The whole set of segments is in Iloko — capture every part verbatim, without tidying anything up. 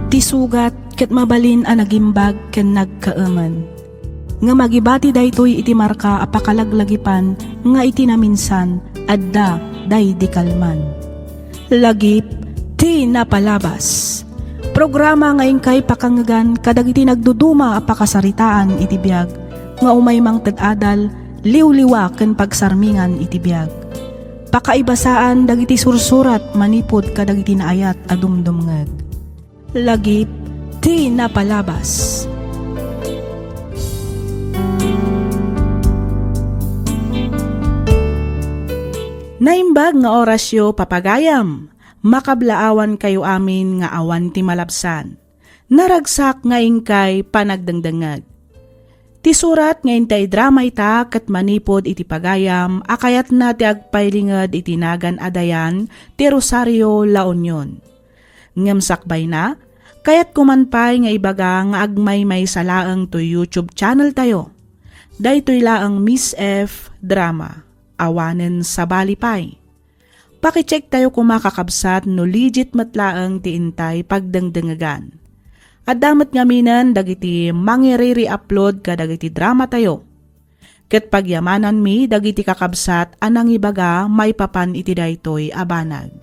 Ti sugat ket mabalin a nagimbag ken nagkaemen. Ngem agibati daytoy iti marka a pakalaglagipan nga iti naminsan adda daydi kalman. Lagip ti napalabas. Programa nga inkay pakangegan kadagiti nagduduma a pakasaritaan iti biag nga umay mangted adal, liwliwa ken pagsarmingan iti biag. Pakaibasaan dagiti sursurat manipud kadagiti naayat a dumdumngeg. Lagip ti napalabas. Naimbag nga orasyo, papagayam. Makablaawankayo amin nga awan ti malabsan. Naragsak nga inkay panagdengdengngeg. Ti surat nga intay drama ita ket manipud iti pagayam a kayatna ti agpailinged iti nagan a Dayan ti Rosario, La Union. Ngem sakbayna, kayatko man pay nga ibaga nga agmaymaysa laeng toy YouTube channel tayo. Daytoy laeng Miss F Drama. Awanen sabali pay. Pakicheck tayo koma, kakabsat, no legit met laeng ti intay pagdengdengegan. Adda met ngaminen dagiti mangiriri-upload kadagiti drama tayo. Ket pagyamananmi dagiti kakabsat a nangibaga maipapan iti daytoy a banag.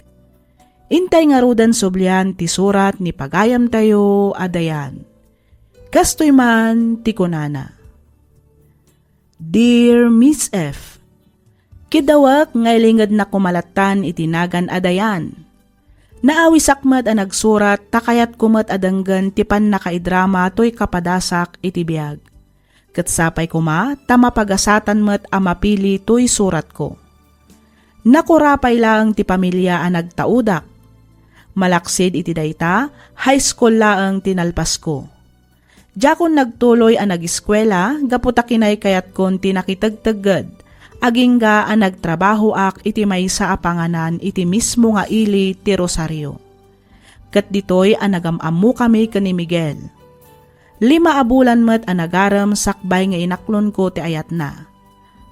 Intay ngaruden sublian ti surat ni pagayamtayo a Dayan. Kastoy man ti kunana, Dear Miss F, kidawek nga ilingednak koma lattan iti nagan a Dayan. Naawisak met a nagsurat ta kayatko met a denggen ti pannakaidrama toy kapadasak iti biag. Ket sapay koma ta mapagasatan met a mapili toy suratko. Nakura pay laeng ti pamilia a nagtaudak. Malaksid iti dayta, high school laeng ti nalpasko. Diakon nagtuloy a nagiskuela gapu ta kinaykayatkon ti nakitegtegged, agingga a nagtrabahoak iti maysa a panganan iti mismo nga ili ti Rosario. Ket ditoy a nagam-ammokami ken ni Miguel. Lima a bulan met a nagarem sakbay nga inaklonko ti ayatna.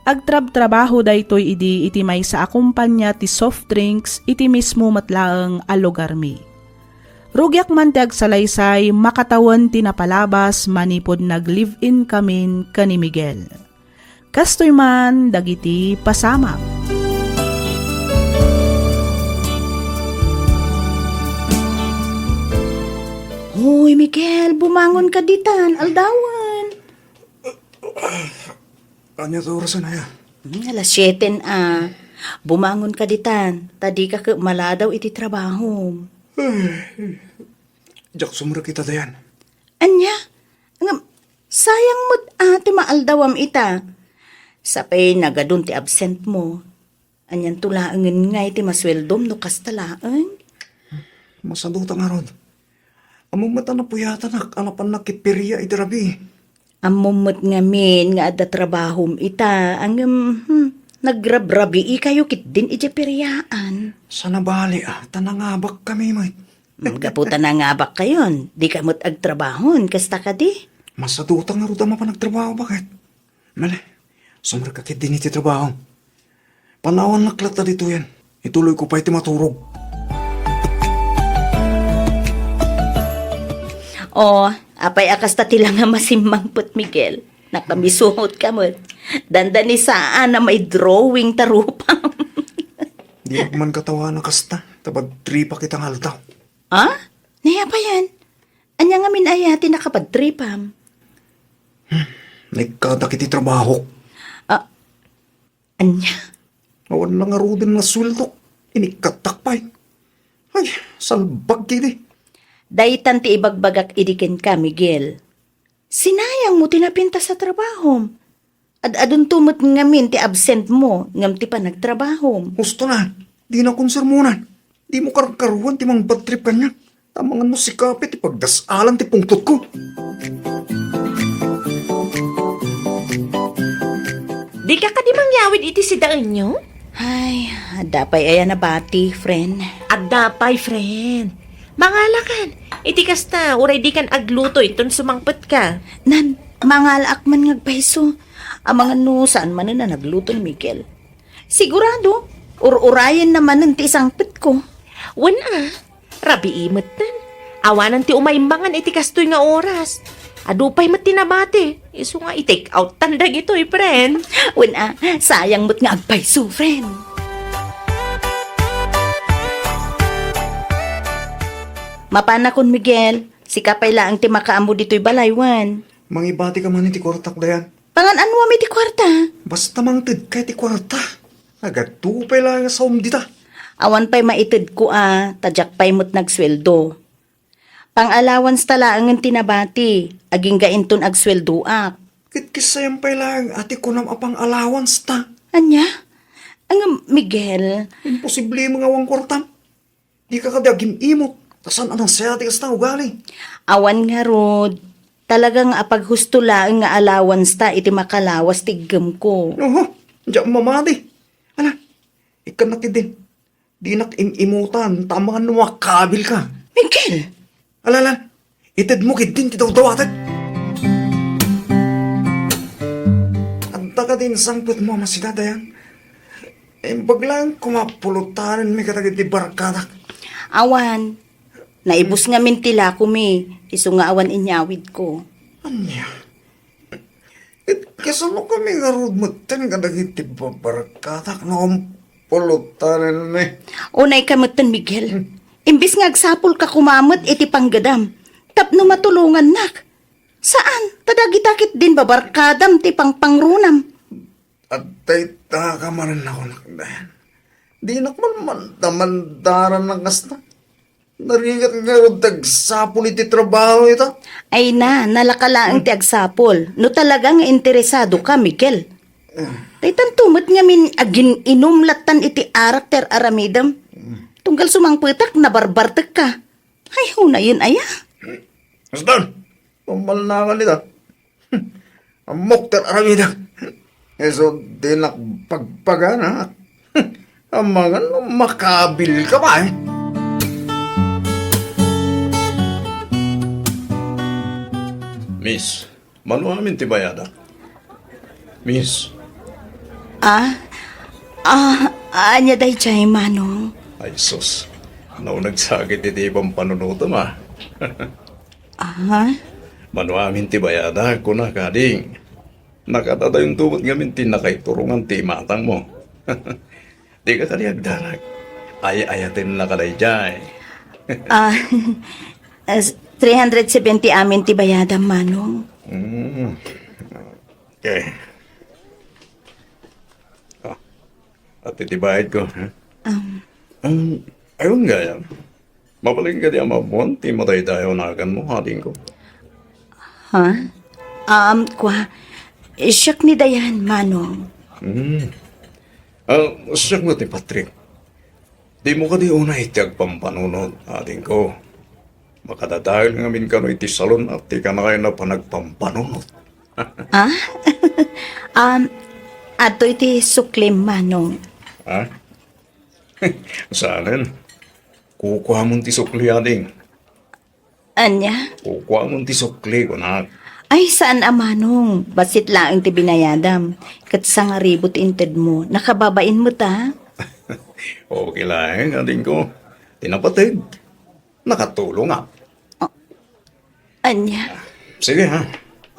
Agtrabtrabaho daytoy idi iti maysa a kompania ti soft drinks iti mismo met laeng a lugarmi. Rugiak man ti agsalaysay makatawen ti napalabas manipud nag-live-in kamin ken ni Miguel. Kastoy man dagiti pasamak. Hoy, Miguel, bumangon ka ditan, aldawan. Ania ti orasen aya? Hmm, alas siete a. Bumangon ka ditan, ta dika ket maladaw iti trabahom. Diak sumrek ita, Dayan. Ania? Ngem, sayang met a ti maaldawam ita. Sapay nagadun ti absent mo. Anianto laengen ngay ti masueldom no kasta laeng? Masaduta ngarud. Ammom met a napuyatanak a napannak ket feria iti rabii. Ammom met ngamin nga adda trabahom ita, ngem, hmm, nagrabrabii kayo ketdin idiay feriaan. Saan a bali a, ta nangabakkami met. Hmm, gapu ta nangabakkayon, dika met agtrabahon, kasta kadi? Masaduta ngarud a mapan agtrabaho, baket? Mali, sumrekka ketdin iti trabaho. Panawannak latta ditoyen. Ituloyko pay ti maturog. O, apay a kasta ti langa masimmangpet, Miguel? Nakamisuot ka met. Dandanisaan a may drawing ta rupam. Diak man katawana kasta, ta bad tripak ita nga aldaw. Ha? Nayapayan? Ania ngamin aya ti nakabadtripam? Hmm, naikkatak iti trabahok. Ah, ania? Awan la ngaruden nga sueldok. Inikkatak pay. Ay, salbag kidi. Daytan ti ibagbagak idi kenka, Miguel. Sinayang mo ti napintas a trabahom. Ad-adunto met ngamin ti absent mo ngem ti panagtrabahom. Husto na, dina kon sermonan. Dimo karkaruan ti mangbadtrip kaniak. Ta amangan no sikapi ti pagdas-alan ti pungtotko. Dika kadi mangyawid iti sidaenyo? Ay, adda pay aya nabati, friend. Adda pay, friend. Mangalakan. Iti kasta, uray dikan agluto inton sumangpet ka. Nan, mangalaak man nga agpayso. Amangan no saan manen a nagluto ni Miguel. Sigurado, ur-urayenna manen ti isangpetko. Wen a, rabii metten. Awanan ti umaimmangan iti kastoy nga oras. Adu pay met ti nabati. Isu nga i-take out tan dagitoy, friend. Wen a, sayang met nga agpayso, friend. Mapanakon, Miguel. Sika pay laeng ti makaammo ditoy balay, wen. Mangibati ka man iti kuartak, Dayan. Pangan-anuam iti kuarta? Basta mangted ka iti kuarta. Nagadu pay laeng a saom dita. Awan pay maitedko a, ta diak pay met nagsueldo. Pang-allowance ta laengen ti nabati, agingga inton agsueldoak. Ket kisayam pay laeng a ti kunam a pang-allowance ta. Ania? Ngem, Miguel. Imposible nga awan kuartam. Dika kadi agim-imot, ta saan a nasayaat ti kasta nga ugali. Awan ngarud, talaga nga apaghusto laeng nga allowance ta iti makalawas ti iggemko. Oho, diak mamati. Ala, ikkannak idin. Dinak im-imutan, ta amangan no makabil ka. Miguel! Ala, ala, itedmo ketdin ti dawdawatek. Adda kadi insangpetmo a masida, Dayan? Imbag laeng koma pulotanenmi kadagiti barkadak. Awan. Naibus ngamin ti lakomi, isu nga awan inyawidko. Ania? Ket kasano kami ngarud metten kadagiti barkadak no pulotanenmi? Unay ka metten, Miguel. Hmm. Imbes nga agsapulka koma met iti panggadam, tapno matulongannak. Saan, ta dagita ketdin babarkadam ti pangpangrunam. Adda ita ka manen a kunak, Dayan. Dinak man mandamandaran a kasta. Narigat ngarud ti agsapul iti trabaho ita. Ay na, nalaka laeng ti agsapul. No talaga nga interesado ka, Miguel. Daytanto met ngamin agin-inum lattan iti arak ti ar-aramidem. Tunggal sumangpetak, nabarbartek ka. Ay, hunayen aya? Aston, pammalnakan ita. Ammok ti ar-aramidek. Isu dinak pagpagana. Amangan no makabil ka pay. Miss, mano amin ti bayadak? Miss. Ah? Ah, ania daydiay, Manong? Ay, sus. Nauneg sakit iti pampanunotem, ah. Ah? Mano amin ti bayadak, kunak, ading. Nakadadayon to met ngamin ti nakaiturongan ti imatangmo. Dika kadi agdanag. Ay-ayatennak daydiay. Ah, as-, three hundred seventy amin ti bayadam, Manong. Mm. Okay. Ah, at iti bayad ko, ha? Um. Um, ayun gayam. Mabalin kadi a maammuan ti madaydayaw a naganmo, adingko? Ha? Um, kua, siak ni Dayan, Manong. Hmm. Ah, siak met ni Patrick. Dimo kadi unay ti agpampanunot, adingko? Makadadael ngamin kano iti salon a ti kanakay a panagpampanunot. Ah? Um, adtoy ti suklim, Manong. Ha? Saanen? Kukuamon ti sukli, ading. Ania? Kukuamon ti sukli, kunak. Ay, saan a, Manong. Bassit laeng ti binayadam. Ket sangaribu ti intedmo. Nakababain met, a. Okay laeng, adingko. Ti napateg, nakatulongak. Oh. Ania? Sige, ha.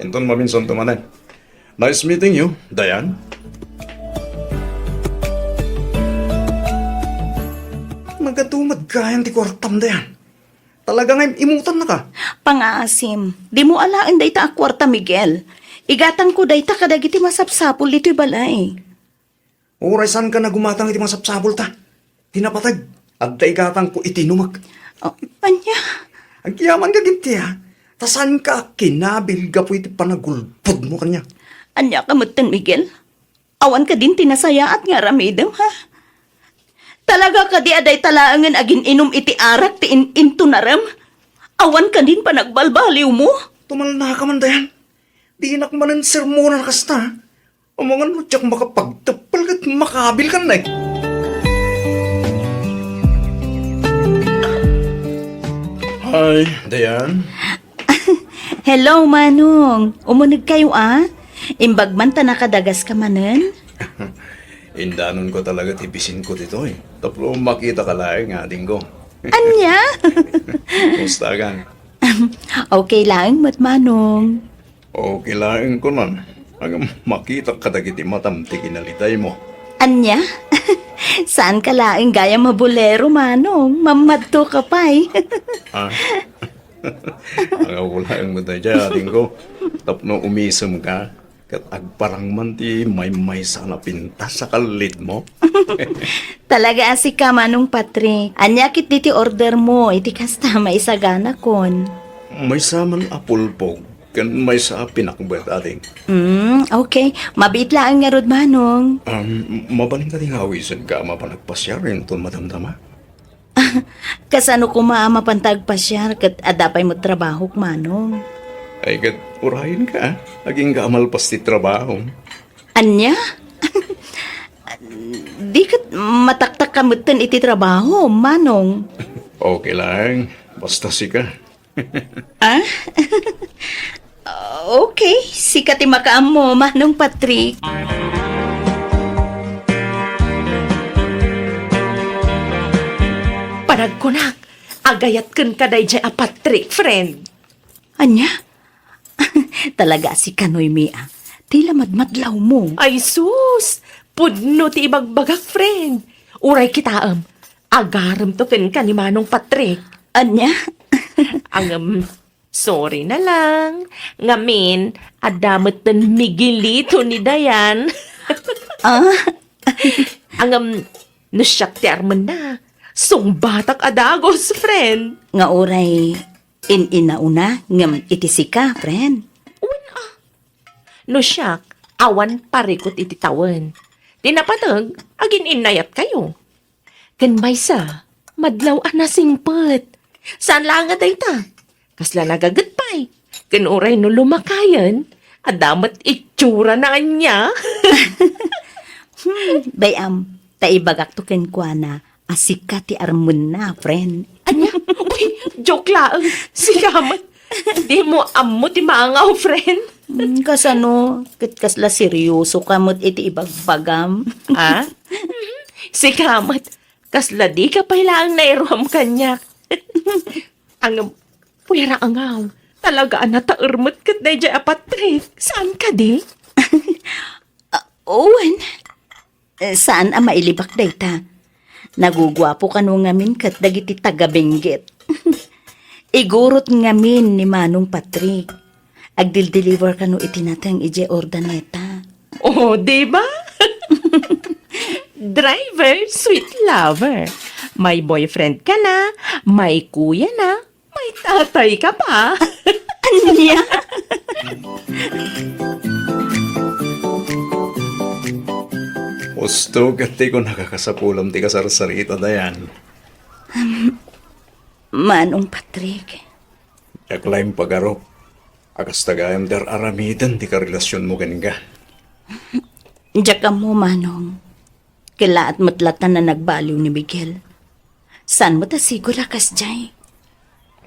Inton maminsanto manen. Nice meeting you, Dayan. Nagadu met gayam ti kuartam, Dayan. Talaga nga im-, imutannaka. Pangaasim, dimo alaen dayta a kuarta, Miguel. Igatangko dayta kadagiti masapsapul ditoy balay. Uray saanka nga gumatang iti masapsapulta. Ti napateg, adda igatangko iti inumek. Oh, ania? Agyamanka ketdi, a. Ta saanka a kinabil gapu iti panagulbodmo kaniak. Ania ka metten, Miguel? Awan kadin ti nasayaat nga aramidem, ha? Talaga kadi a dayta laengen agin-inum iti arak ti in-, intunarem? Awan kadin panagbalbaliwmo? Tumalnaka man, Dayan. Dinak manen sermonan a kasta. Amangan no diak makapagteppel ket makabilkan, eh. Hi, Dayan. Hello, Manong. Umunegkayo, a? Imbag man ta nakadagaska manen? Indanonko talaga ti bisinko ditoy. Tapno makitaka laeng nga adingko. Ania? Kumusta ka? Okay laeng met, Manong. Okay laeng kunan. Ngem makitak kadagiti matam ti kinalitaymo. Ania? Saan ka laeng gayam a bolero, Manong? Mammadto ka pay. Ah? Ang wala ang matay dyan, ading ko. Tapno umisem ka, ket agparang man ti maymaysa a napintas a kallidmo. Talaga a sika, Manong Patrick. Ania ketdi ti order mo iti kasta maisaganakon? Maysa man a pulpog, ken maysa a pinakbet, ading. Hmm, okay. Mabiit laeng ngarud, Manong. Um, mabalin kadi nga awisenka a mapan agpasiar inton madamdama? Kasano koma a mapanta agpasiar ket adda pay met trabahok, Manong? Ay, ket urayenka, agingga a malpas ti trabaho. Ania? Di ket mataktak ka metten iti trabaho, Manong. Okay lang, basta sika. Ah? Okay, sika ti makaammo, Manong Patrick. Panagkunak, agayat kenka daydiay a Patrick, friend. Ania? Talaga a sika, Noemi, a. Ti la madmadlawmo. Ay sus! Pudno ti ibagbagak, friend. Uray kitaem, agaremto kenka ni Manong Patrick. Ania? Ngem, sorry na lang. Ngamin, adda metten migilito ni Dayan. Ah? Ngem, no siak ti armenna, sungbatak a dagus, friend. Nga uray in-inauna ngem iti sika, friend. Wen a. No siak, awan parikut iti tawen. Ti napateg, agin-innayatkayo. Ken maysa, madlaw a nasingpet. Saan laeng a dayta. Kasla nagaget pay. Ken uray no lumakayen, adda met itsurana ania. Hmm, bay-am, ta ibagakto kenkuana a sika ti armenna, friend. Ania? Uy, joke laeng. Sika met. Dimo ammo ti mangaw, friend. Hmm, kasano? Ket kasla seryoso ka met iti ibagbagam. Ah? Sika met. Kasla di ka pay laeng nairuam kaniak. Ngem, puera angaw. Talaga a nataer met ket daydiay a Patrick. Saan kadi? Ah, wen, saan a mailibak dayta. Naguguapo kano ngamin ket dagiti taga-Benguet. Igurot ngamin ni Manong Patrick. Agdildeliver kano iti nateng idiay Urdaneta. Oh, di ba? Driver, sweet lover. May boyfriend ka na, may kuya na, may tatay ka pa. Ania? Usto ket ti kunaka kasapulam ti kasarsarita, Dayan. Manong Patrick. Diak laeng pagarup a kasta gayam ti ar-aramiden ti karelasionmo kenka. Diak ammo, Manong. Kellaat met latta a nagbaliw ni Miguel. Saan met a siguro a kasdiay?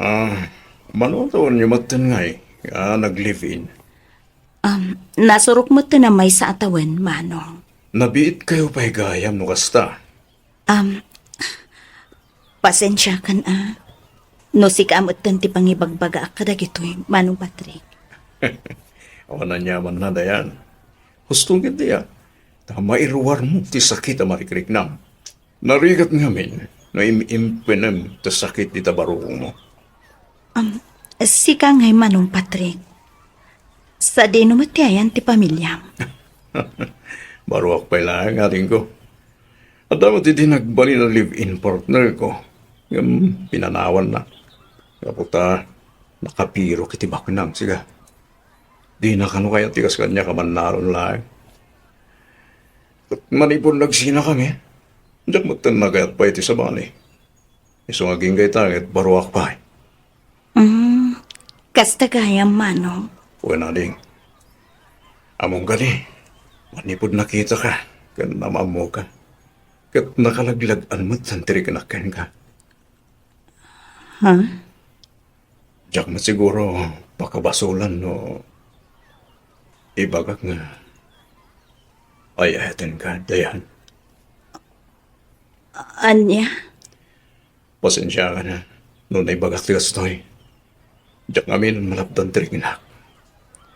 Ah, manurotenyo metten ngay a nag-live-in? Um, nasurok metten a maysa a tawen, Manong. Nabiitkayo pay gayam no kasta. Um, pasensiakan a. No sika a metten ti pangibagbagaak kadagitoy, Manong Patrick. Awan aniamanna, Dayan. Husto ketdi a, ta mairuarmo ti sakit a marikriknam. Narigat ngamin no im-impenem ti sakit dita barukongmo. Um, sika ngay, Manong Patrick. Sadino met ti ayan ti pamiliam? Baruak pay laeng, adingko. Adda met idi nagbalin a live-in partner ko. Ngem pinanawanna. Gapu ta nakapirok iti baknang, siga. Dina kano kayat ti kas kaniak a mannaron laeng. Ket manipud nagsinakami, diak metten nagayat pay iti sabali. Isu nga agingga ita ket baruak pay. Mm, kasta gayam, Manong. Wen, ading. Ammom kadi, manipud nakitaka ken naammoka, ket nakalaglag-an met ti riknak kenka. Ha? Diak met siguro pakabasolan no ibagak nga ay-ayatenka, Dayan. Ania? Pasensiakan no naibagak ti kastoy. Diak ngamin malapdan ti riknak.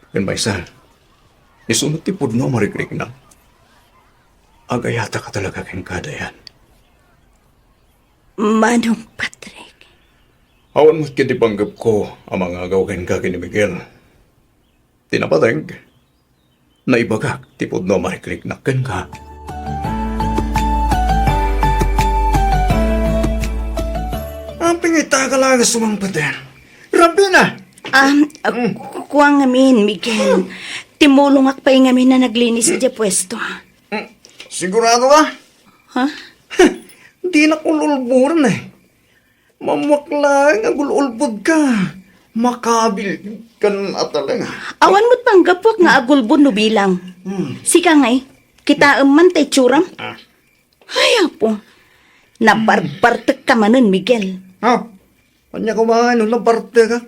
Ken maysa, isu met ti pudno a marikriknak. Agayatak a talaga kenka, Dayan. Manong Patrick. Awan met ketdi panggepko a mangagaw kenka ken ni Miguel. Ti napateg, naibagak ti pudno a marikriknak kenka. Apay nga ita ka laeng a sumangpet, Dayan? Rabbi na! Ah, ah, ku-, kua ngamin, Miguel. Timulongak pay ngamin a naglinis idiay puesto. Mm, sigurado ka? Ha? Dinak ul-ulboran, eh. Mammuak laeng a gul-ulbodka. Makabil kan a talaga. Awan met panggapuak nga agulbod no bilang. Hmm. Sika ngay, kitaem man ta itsuram. Ah. Ay, Apo. Nabarbartek ka manen, Miguel. Ha? Ania koma no nabartek ka?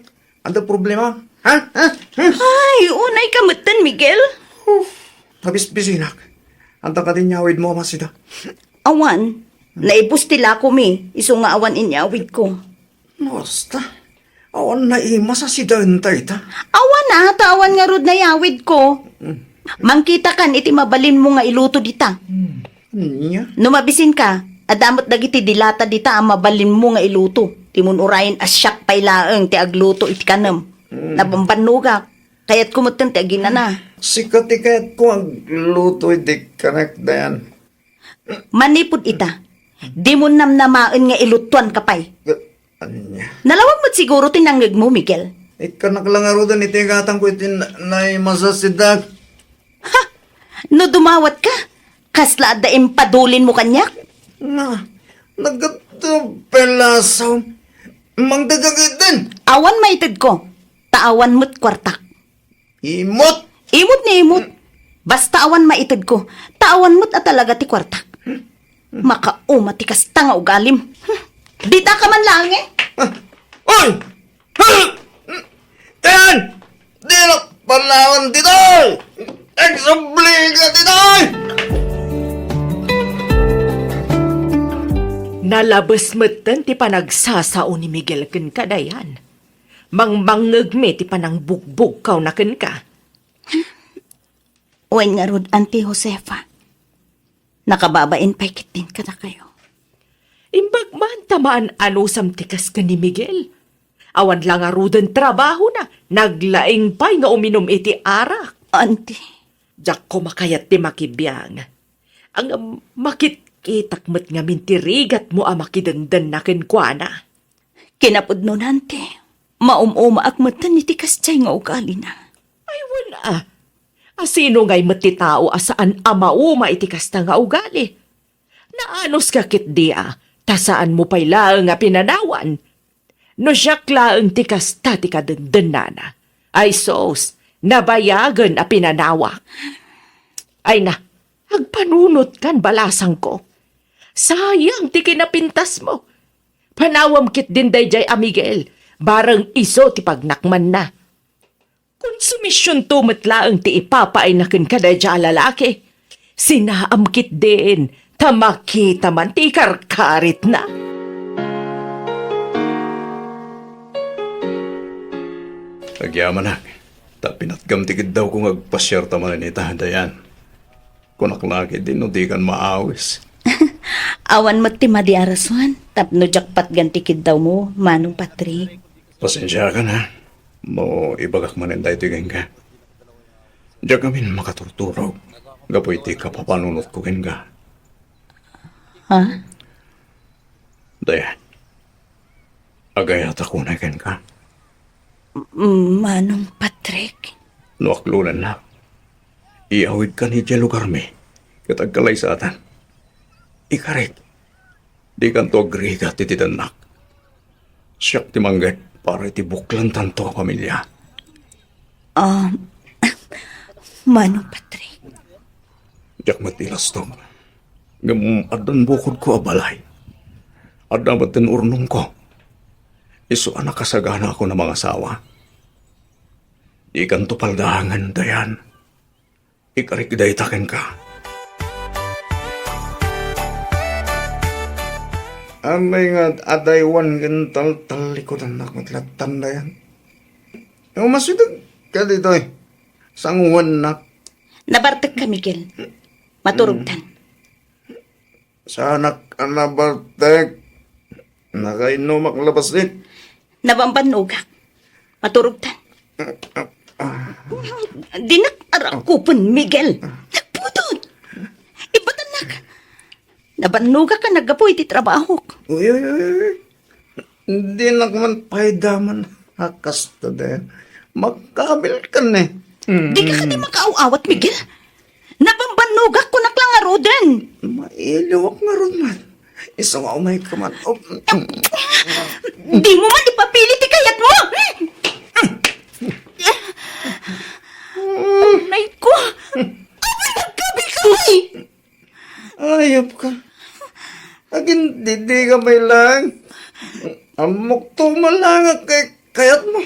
Adda problema? Ha? Ha? Ha? Ay, unay ka metten, Miguel. Uf, nabisbisinak. Anta kadi inyawidmo a masida? Awan. Naibus ti lakomi, isu nga awan inyawidko. Basta, awan naimas a sidaenta ita. Awan a, ta awan ngarud nayawidko. Mm. Mangkitakan iti mabalinmo nga iluto dita. Mm. Ania? No mabisinka, adda met dagiti dilata dita a mabalinmo nga iluto. Ti mun-urayen a siak pay laeng ti agluto iti kanem. Mm. Nabambannogak. Kayatko metten ti aginana. Sika ti kayatko agluto iti kanek, Dayan. Manipud ita, dimo namnamaen nga iluttuanka pay. Ania? Nalawag met siguro ti nangngegmo, Miguel. Ikkanak la ngaruden iti gatangko iti na-, naimas a sidaek. Ha? No dumawatka, kasla adda impadulinmo kaniak? Na, naggaddam pay laeng. Mangdagagid din. Awan maitedko, ta awan met kuartak. Imot! Imot nga imot. Basta awan maitedko, ta awan met a talaga ti kuartak. Makauma ti kasta nga ugalim. Hmm. Dita ka man laeng, eh. Ah! Oy! Ten! Dina panawan ditoy! Eksubli ka ditoy! Nalabes metten ti panagsasao ni Miguel ken Dayan. Mangmangngegmi ti panangbugbugkawna kenka. Wen ngarud, Auntie Josefa, nakababain pay ketdin kadakayo. Imbag man ta maan-anusam ti kas ken ni Miguel. Awan la ngaruden trabahona, naglaing pay nga uminum iti arak. Auntie. Diak koma kayat ti makibiang. Ngem makitkitak met ngamin ti rigatmo a makidendennana kenkuana. Kinapudno, Auntie, maum-umaak metten iti kasdiay nga ugalina. Ay, wen a. A sino ngay met ti tao a saan a mauma iti kasta nga ugali? Naanuska ketdi a, ta saanmo pay laeng a pinanawan. No siak laeng ti kasta ti kadendennana, ay sus, nabayagen a pinanawak. Ay na, agpanunotkan balasangko. Sayang ti kinapintasmo. Panawam ketdin daydiay a Miguel, bareng isu ti pagnakmanna. Konsumisionto met laeng ti ipapaayna ken kadaydiay a lalaki. Sinaam ketdin, ta makita man ti ikarkaritna. Agyamanak, ta pinatgam ti kiddawko nga agpasiarta manen ita, Dayan. Kunak la ketdi no dikan maawis. Awan met ti madi a rason tapno diak patgan ti kiddawmo, Manong Patrick. Pasensiakan, ha, no ibagak manen daytoy kenka. Diak ngamin makaturturog gapu iti kapapanunotko kenka. Ha? Dayan, agayatak unay kenka. M-, Manong Patrick. No aklonennak, iyawidkan idiay lugarmi, ket agkalaysatan. Ikarik, dikanto agrigat iti tennak. Siak ti mangngeg para iti buklantanto a pamilia. Ah, Manong Patrick. Diak met ilastok. Ngem addan bukodko a balay. Adda met ti urnongko. Isu a nakasaganaakon a mangasawa. Dikanto paldaangen, Dayan. Ikarik dayta kenka. Amay nga adaywan ken taltallikudannak met lattan dayan. Umasideg ka ditoy. Sanguannak. Nabartek ka, Miguel. Maturogtan. Saanak a nabartek. Nakainnomak labasit. Nabambannogak. Maturogtan. Dinak arakupen, Miguel. Nagpudot. Ibatannak. Nabannogak a naggapu iti trabahok. Uy, uy, uy, uy. Dinak man pay daman a kasta den. Makabil ka ne. Mm. Dika kadi makaaw-awat, Miguel. Nabambannogak, kunak la ngaruden. Mailiwak ngarud man. Isu nga umayka man. Oh. Dimo man ipapili ti kayatmo. Nay ko. Awan nagkabil ka, ay! Ayop ka. Agindidi ka pay lang. Ammok to man lang a kay-, kayatmo.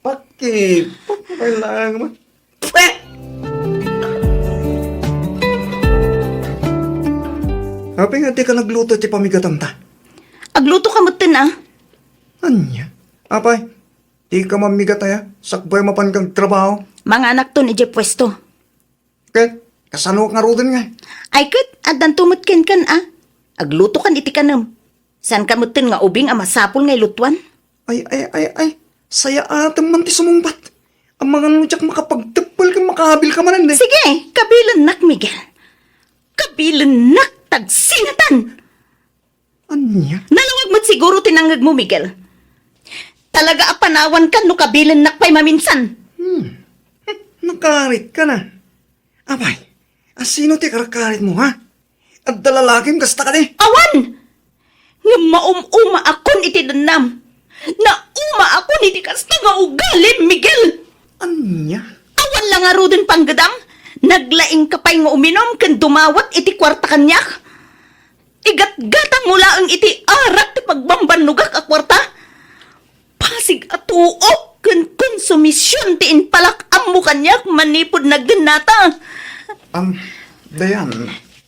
Pakipok pay lang man. Pwe! Apay nga dika nagluto ti pamigatanta? Agluto ka metten, a. Ania? Apay, dika mammigat aya, sakbay mapan kang trabaho? Manganakton idiay puesto. Ket, kasano ngaruden ngay? Ay ket, addanto met kenkan, a. Aglutokan iti kanem. Saanka metten nga ubing a masapul nga ilutuan? Ay, ay, ay, ay. Sayaatem man ti sumungbat. Amangan no diak makapagteppel ken makabil ka manen, eh. Sige, kabilennak, Miguel. Kabilennak, tagsinatan. Ania? Nalawag met siguro ti nangngegmo, Miguel. Talaga a panawankan no kabilennak pay maminsan. Hmm. Nakarit ka na. Apay, asino ti karkaritmo, ha? Adda lalakim kasta kadi? Awan! Ngem maum-umaakon iti dennam. Naumaakon iti kasta nga ugalim, Miguel! Ania? Awan la ngaruden panggedam? Naglaingka pay nga uminum ken dumawat iti kuarta kaniak? Igatgatangmo laeng iti arak ti pagbambannogak a kuarta? Pasig a tuok ken konsumision ti impalak-ammo kaniak manipud nagdennata. Am, Dayan.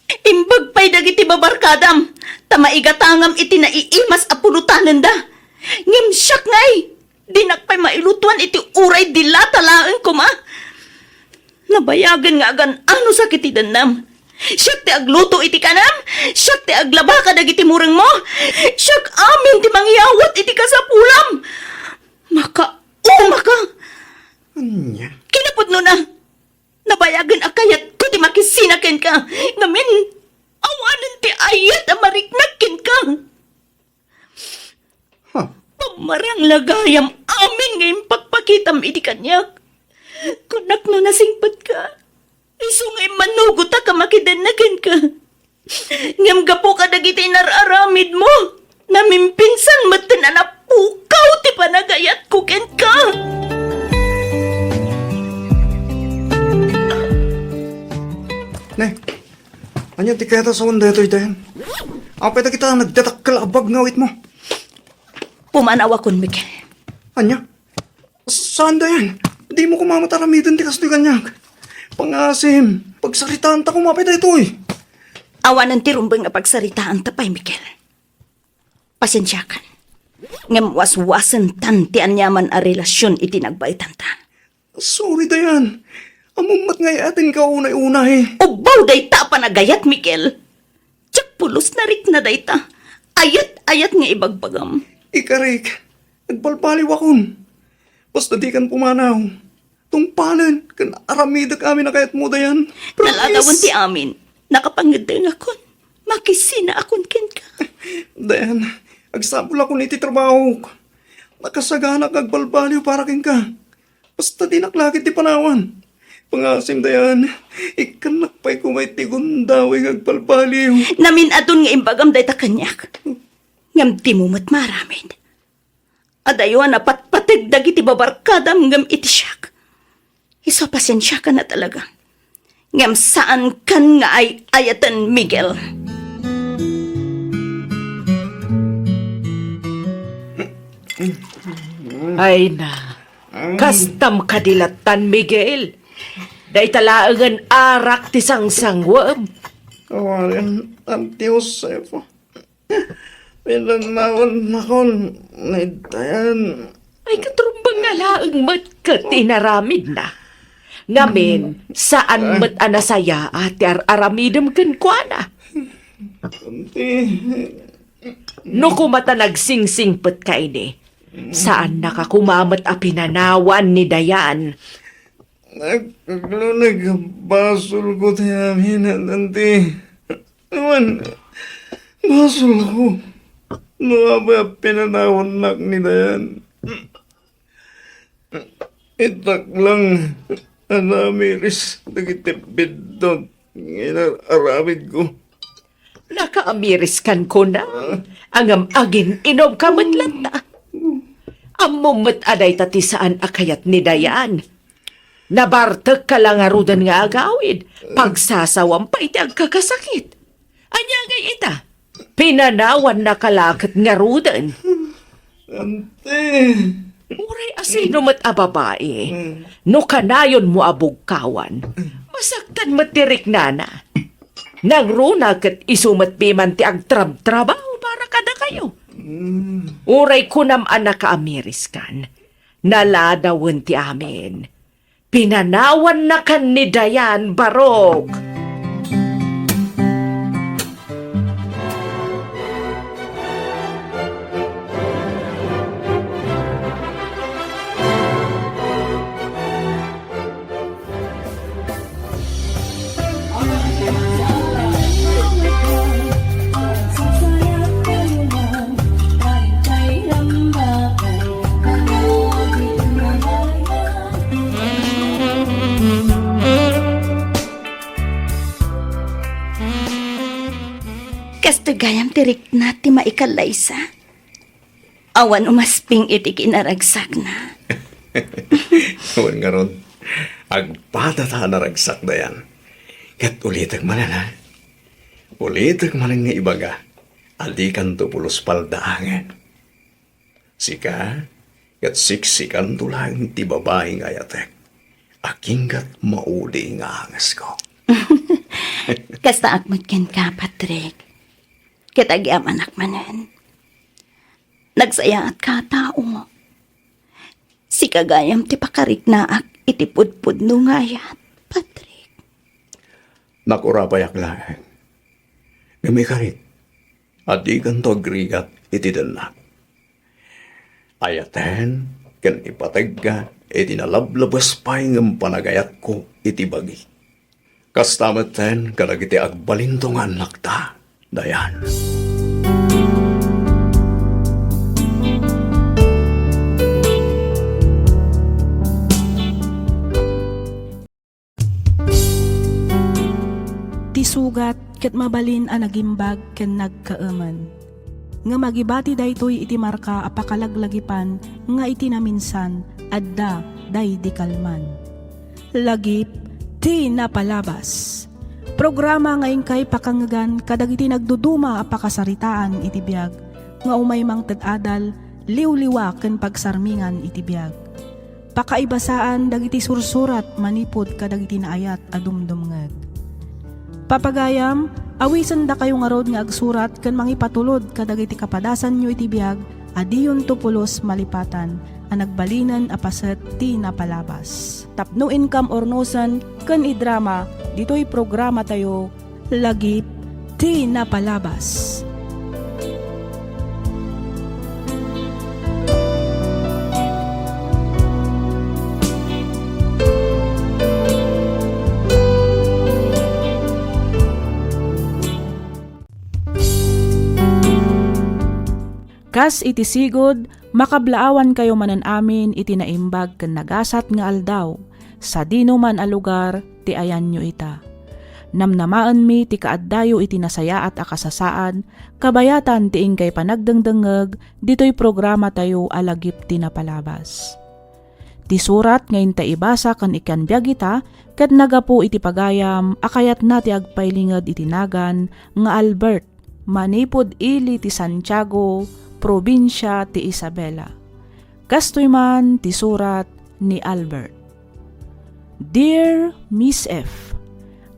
Imbag pay dagiti babarkadam, ta maigatangam iti naiimas a pulotanenda. Ngem siak ngay, dinak pay mailutuan iti uray dilata laeng koma. Nabayagen nga agan-anosak iti dennam. Siak ti agluto iti kanam, siak ti aglaba kadagiti murengmo, siak amin ti mangyawat iti kasapulam. Makaumaka! Ania? Kinapudnona, nabayagen a kayatko ti makisina kenka, ngamin, awanen ti ayat a mariknak kenka. Huh. Pammarang la gayam amin nga impakpakitam idi kaniak. Kunak no nasingpetka, isu nga immanugotak a makidenna kenka. Ngem gapu kadagiti inar-aramidmo, namimpinsan metten a napukaw ti panagayatko kenka. Ne, ania ti kayatmo a sawen daytoy, Dayan? Apay dagita nagdadakkel a bag nga awitmo? Pumanawakon, Miguel. Ania? Saan, Dayan? Dimo koma met aramiden ti kastoy kaniak. Pangasim, pagsaritaanta koma pay daytoy. Awanen ti rumbeng a pagsaritaanta pay, Miguel. Pasensiakan. Ngem waswasentan ti aniaman a relasion iti nagbaetanta. Sorry, Dayan. Ammom met nga ay-ayatenka unay-unay. Ubbaw dayta a panagayat, Miguel. Diak pulos narikna dayta. Ayat-ayat nga ibagbagam. Ikarik, agbalbaliwakon. Basta dikan pumanaw. Tungpalen ken aramidek amin a kayatmo, Dayan. Promise. Naladawen ti amin. Nakapangeddengakon. Makisinaakon kenka. Dayan, agsapulakon iti trabahok. Nakasaganak nga agbalbaliw para kenka. Basta dinak la ketdi panawan. Pangasim, Dayan, ikkannak pay koma iti gundaway nga agbalbaliw. Namin-aton nga imbagam dayta kaniak. Ngem dimo met maaramid. Adayo a napatpateg dagiti babarkadam ngem iti siak. Isu a pasensiakan a talaga. Ngem saankan nga ay-ayaten, Miguel. Ay na, kastam kadi lattan, Miguel. Dayta laengen arak ti sangsanguem. Kawaren, Auntie Josefa. Pinanawannakon ni Dayan. Ay, katrumbeng nga laeng met ket inaramidna. Ngamin, saan met a nasayaat ti ar-aramidem kenkuana. Auntie. No koma ta nagsingsingpet ka ini, saannak a koma met a pinanawan ni Dayan. Nag-, nagluneg a basolko ti amin, Auntie. Wen, basolko. No apay a pinanawannak ni Dayan. Itak lang a namiris dagiti biddut nga inar-aramidko. Nakaamiriskan, kuna. Ngem agin-inom ka met latta. Ammom met a dayta ti saan a kayat ni Dayan. Nabartek ka la ngaruden nga agawid, pagsasawam pay ti agkakasakit. Ania ngay ita? Pinanawanna ka la ket ngaruden. Auntie. Uray asino met a babai, no kanayonmo a bugkawan, masaktan met ti riknana. Nangruna ket isu met piman ti agtrabtrabaho para kadakayo. Uray kunam a nakaamiriskan, naladawen ti amin. Pinanawannakan ni Dayan, barok. Kastoy gayam ti rikna ti maikallaysa. Awan umasping iti kinaragsakna. Wen ngarud, agpadata a naragsak, Dayan. Ket ulitek manen, ha? Ulitek manen nga ibaga a dikanto pulos paldaangen. Sika, ket siksikanto laeng ti babai nga ayatek. Aginggat maudi nga angesko. Kastaak met kenka, Patrick. Ket agyamanak manen. Nagsayaatka a tao. Sika gayam ti pakariknaak iti pudpudno nga ayat, Patrick. Nakurapayak laeng. Ngem ikarik, a dikanto agrigat iti dennak. Ayaten ken ipategka iti nalablabes pay ngem panagayatko iti bagi. Kasta metten kadagiti agbalinto nga annakta, Dayan. Ti sugat ket mabalin a nagimbag ken nagkaemen. Ngem agibati daytoy iti marka a pakalaglagipan nga iti naminsan adda daydi kalman. Lagip ti napalabas. Programa nga inkay pakangngegan kadagiti nagduduma a pakasaritaan iti biag nga umay mangted adal, liwliwa ken pagsarmingan iti biag. Pakaibasaan dagiti sursurat manipud kadagiti naayat a dumdumngeg. Papagayam, awisendakayo ngarud nga agsurat ken mangipatulod kadagiti kapadasanyo iti biag a diyonto pulos malipatan a nagbalinen a paset ti napalabas. Tapno inkam urnosen ken idrama ditoy programatayo, Lagip ti Napalabas. Kas iti sigud, makablaawankayo manen amin iti naimbag ken nagasat nga aldaw, sadinoman a lugar ti ayanyo ita. Namnamaenmi ti kaaddayo iti nasayaat a kasasaad, kabayatan ti inkay panagdengdengngeg ditoy programatayo a Lagip ti Napalabas. Ti surat nga inta ibasa ken ikan biag ita ket nagapu iti pagayam a kayatna ti agpailinged iti nagan nga Albert, manipud ili ti Santiago, probinsia ti Isabela. Kastoy man ti surat ni Albert. Dear Miss F,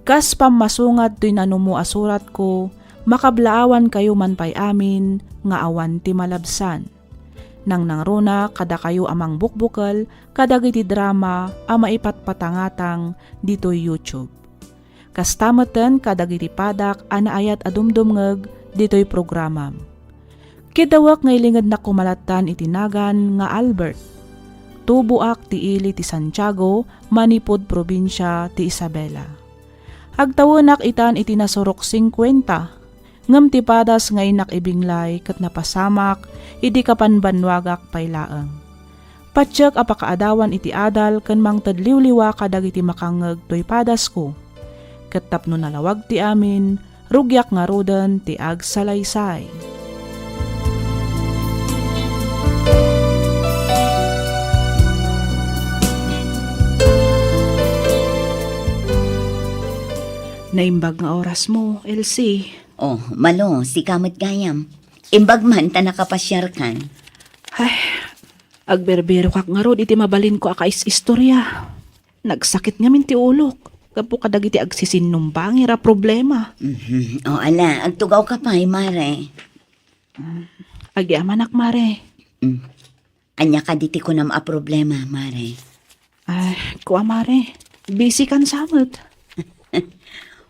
kas pammasungad toy nanumo a suratko, makablaawankayo man pay amin nga awan ti malabsan. Nangnangruna kadakayo a mangbukbukel kadagiti drama a maipatpatangatang ditoy YouTube. Kasta metten kadagiti padak a naayat a dumdumngeg ditoy programam. Kiddawek nga ilingednak koma lattan iti nagan nga Albert. Tuboak ti ili ti Santiago, manipud probinsia ti Isabela. Agtawenak itan iti nasurok singkuenta, ngem ti padas nga innak ibinglay ket napasamak idi kapanbannuagak pay laeng. Patiek a pakaadawan iti adal ken mangted liwliwa kadagiti makangngeg toy padasko. Ket tapno nalawag ti amin, rugiak ngaruden ti agsalaysay. Naimbag nga orasmo, Elsie. Oh, Malo, sika met gayam. Imbag man ta nakapasiarkan. Ay, agberbirokak ngarud iti mabalinko a kais-istorya. Nagsakit ngamin ti ulok gapu kadagiti agsisinnumbangir a problema. Mhm. O, ala, agtugawka pay, Mare. Agyamanak, Mare. Mm. Ania kadi ti kunam a problema, Mare? Ay, kua, Mare. Busy kan sa met.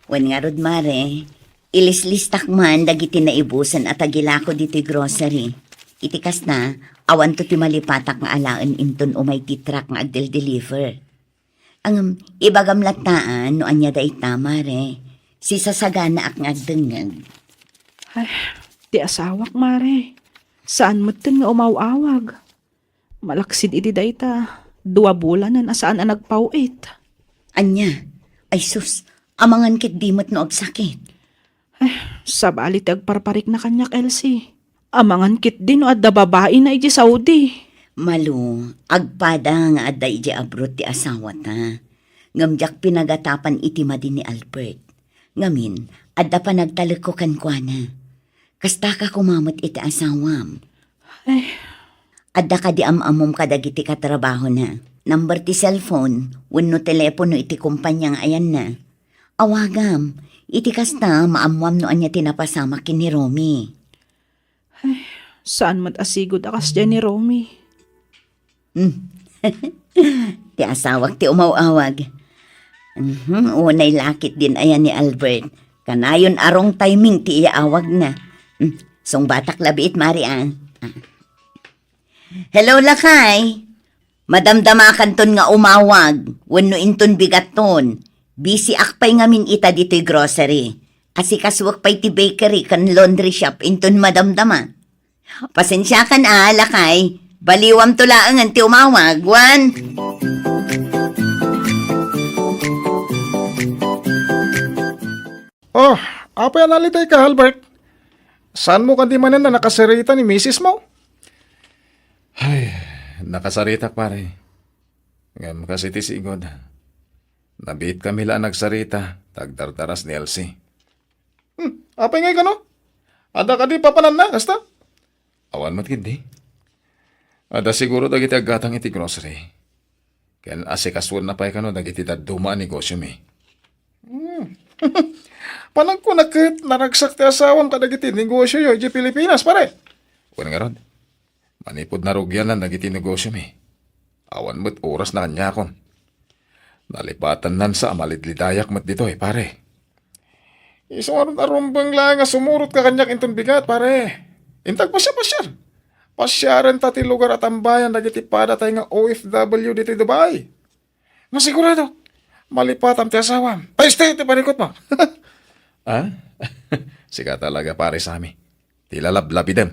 Wen ngarud, Mare. Ilislistak man dagiti naibusen a tagilako ditoy grocery. Iti kasta, awanto ti malipatak nga alaen inton umay ti truck nga agdel-deliver. Ngem, ibagam latta no ania dayta, Mare. Sisasaganaak nga agdengngeg. Ay, ti asawak, Mare. Saan metten nga umaw-awag. Malaksid idi dayta, dua bulanen a saan a nagpaw-it. Ania? Ay sus, amangan ketdi met no agsakit. Eh, sabali ti agparparikna kaniak, Elsie. Amangan ketdi no adda babaina idiay Saudi. Malo, agpada nga adda idiay abroad ti asawata. Ngem diak pinagatapan iti madi ni Albert. Ngamin, adda panagtalekko kenkuana. Kastaka koma met iti asawam. Eh. Adda kadi am-ammom kadagiti katrabahona? Number ti cellphone wenno telepono iti kompania nga ayanna? Awagam. Iti kasta, maammoam no ania ti napasamak ken ni Romy. Ay, saan met a sigud a kasdiay ni Romy. Hmm. Ti asawak ti umaw-awag. Mhm, unay lakit din aya ni Albert. Kanayon a wrong timing ti iyaawagna. Hmm. Sungbatak labiit, Mari, ah. Ah. Hello, lakay. Madamdamakanton nga umawag, wenno inton bigatton. Busy ak pay ngamin ita ditoy grocery. Asikasuek pay ti bakery ken laundry shop inton madamdama. Pasensiakan a, lakay. Baliwamto laengen ti umawag, wen. Oh, apay a nalitayka, Albert? Saanmo kadi manen a nakasarita ni misis mo? Ay, nakasaritak, pare. Ngem kas iti sigud, nabiitkami la a nagsarita ta agdardaras ni Elsie. Hmm, apay ngay kano? Adda kadi papananna, kasta? Awan met ketdi. Adda siguro dagiti aggatang iti grocery. Ken asikasuenna pay kano dagiti dadduma a negosiomi. Hmm. Panagkunak ket naragsak ti asawam kadagiti negosioyo idiay Pilipinas, pare. Wen ngarud, manipud narugianan dagiti negosiomi, awan met orasna kaniakon. Nalipatannan sa a malidlidayak met ditoy, pare. Isu ngarud a rumbeng laeng nga sumurotka kaniak inton bigat, pare. Inta agpasiarpasiar. Pasiarenta ti lugar a tambayan dagiti padatay nga O F W ditoy Dubai. Nga sigurado, malipatam ti asawam. Peste ti panagkutmo. Ah? Sika talaga, pare Sammy. Ti lalablabidem.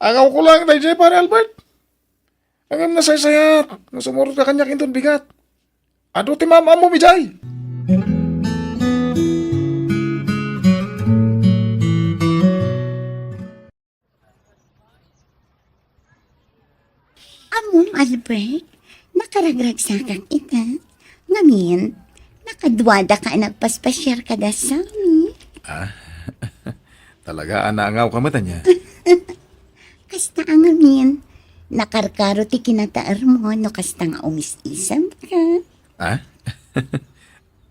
Angawko laeng daydiay, pare Albert. Ngem nasaysayat no sumurotka kaniak inton bigat. Adu ti maam-ammom idiay. Ammom, Albert, nakaragragsakak ita. Ngamin, nakaduadaka a nagpaspasiar kada Sammy. Ah? Talaga a naangawka met ania? Kasta a ngamin, nakarkaro ti kinataermo no kasta nga umis-isemka. Ah?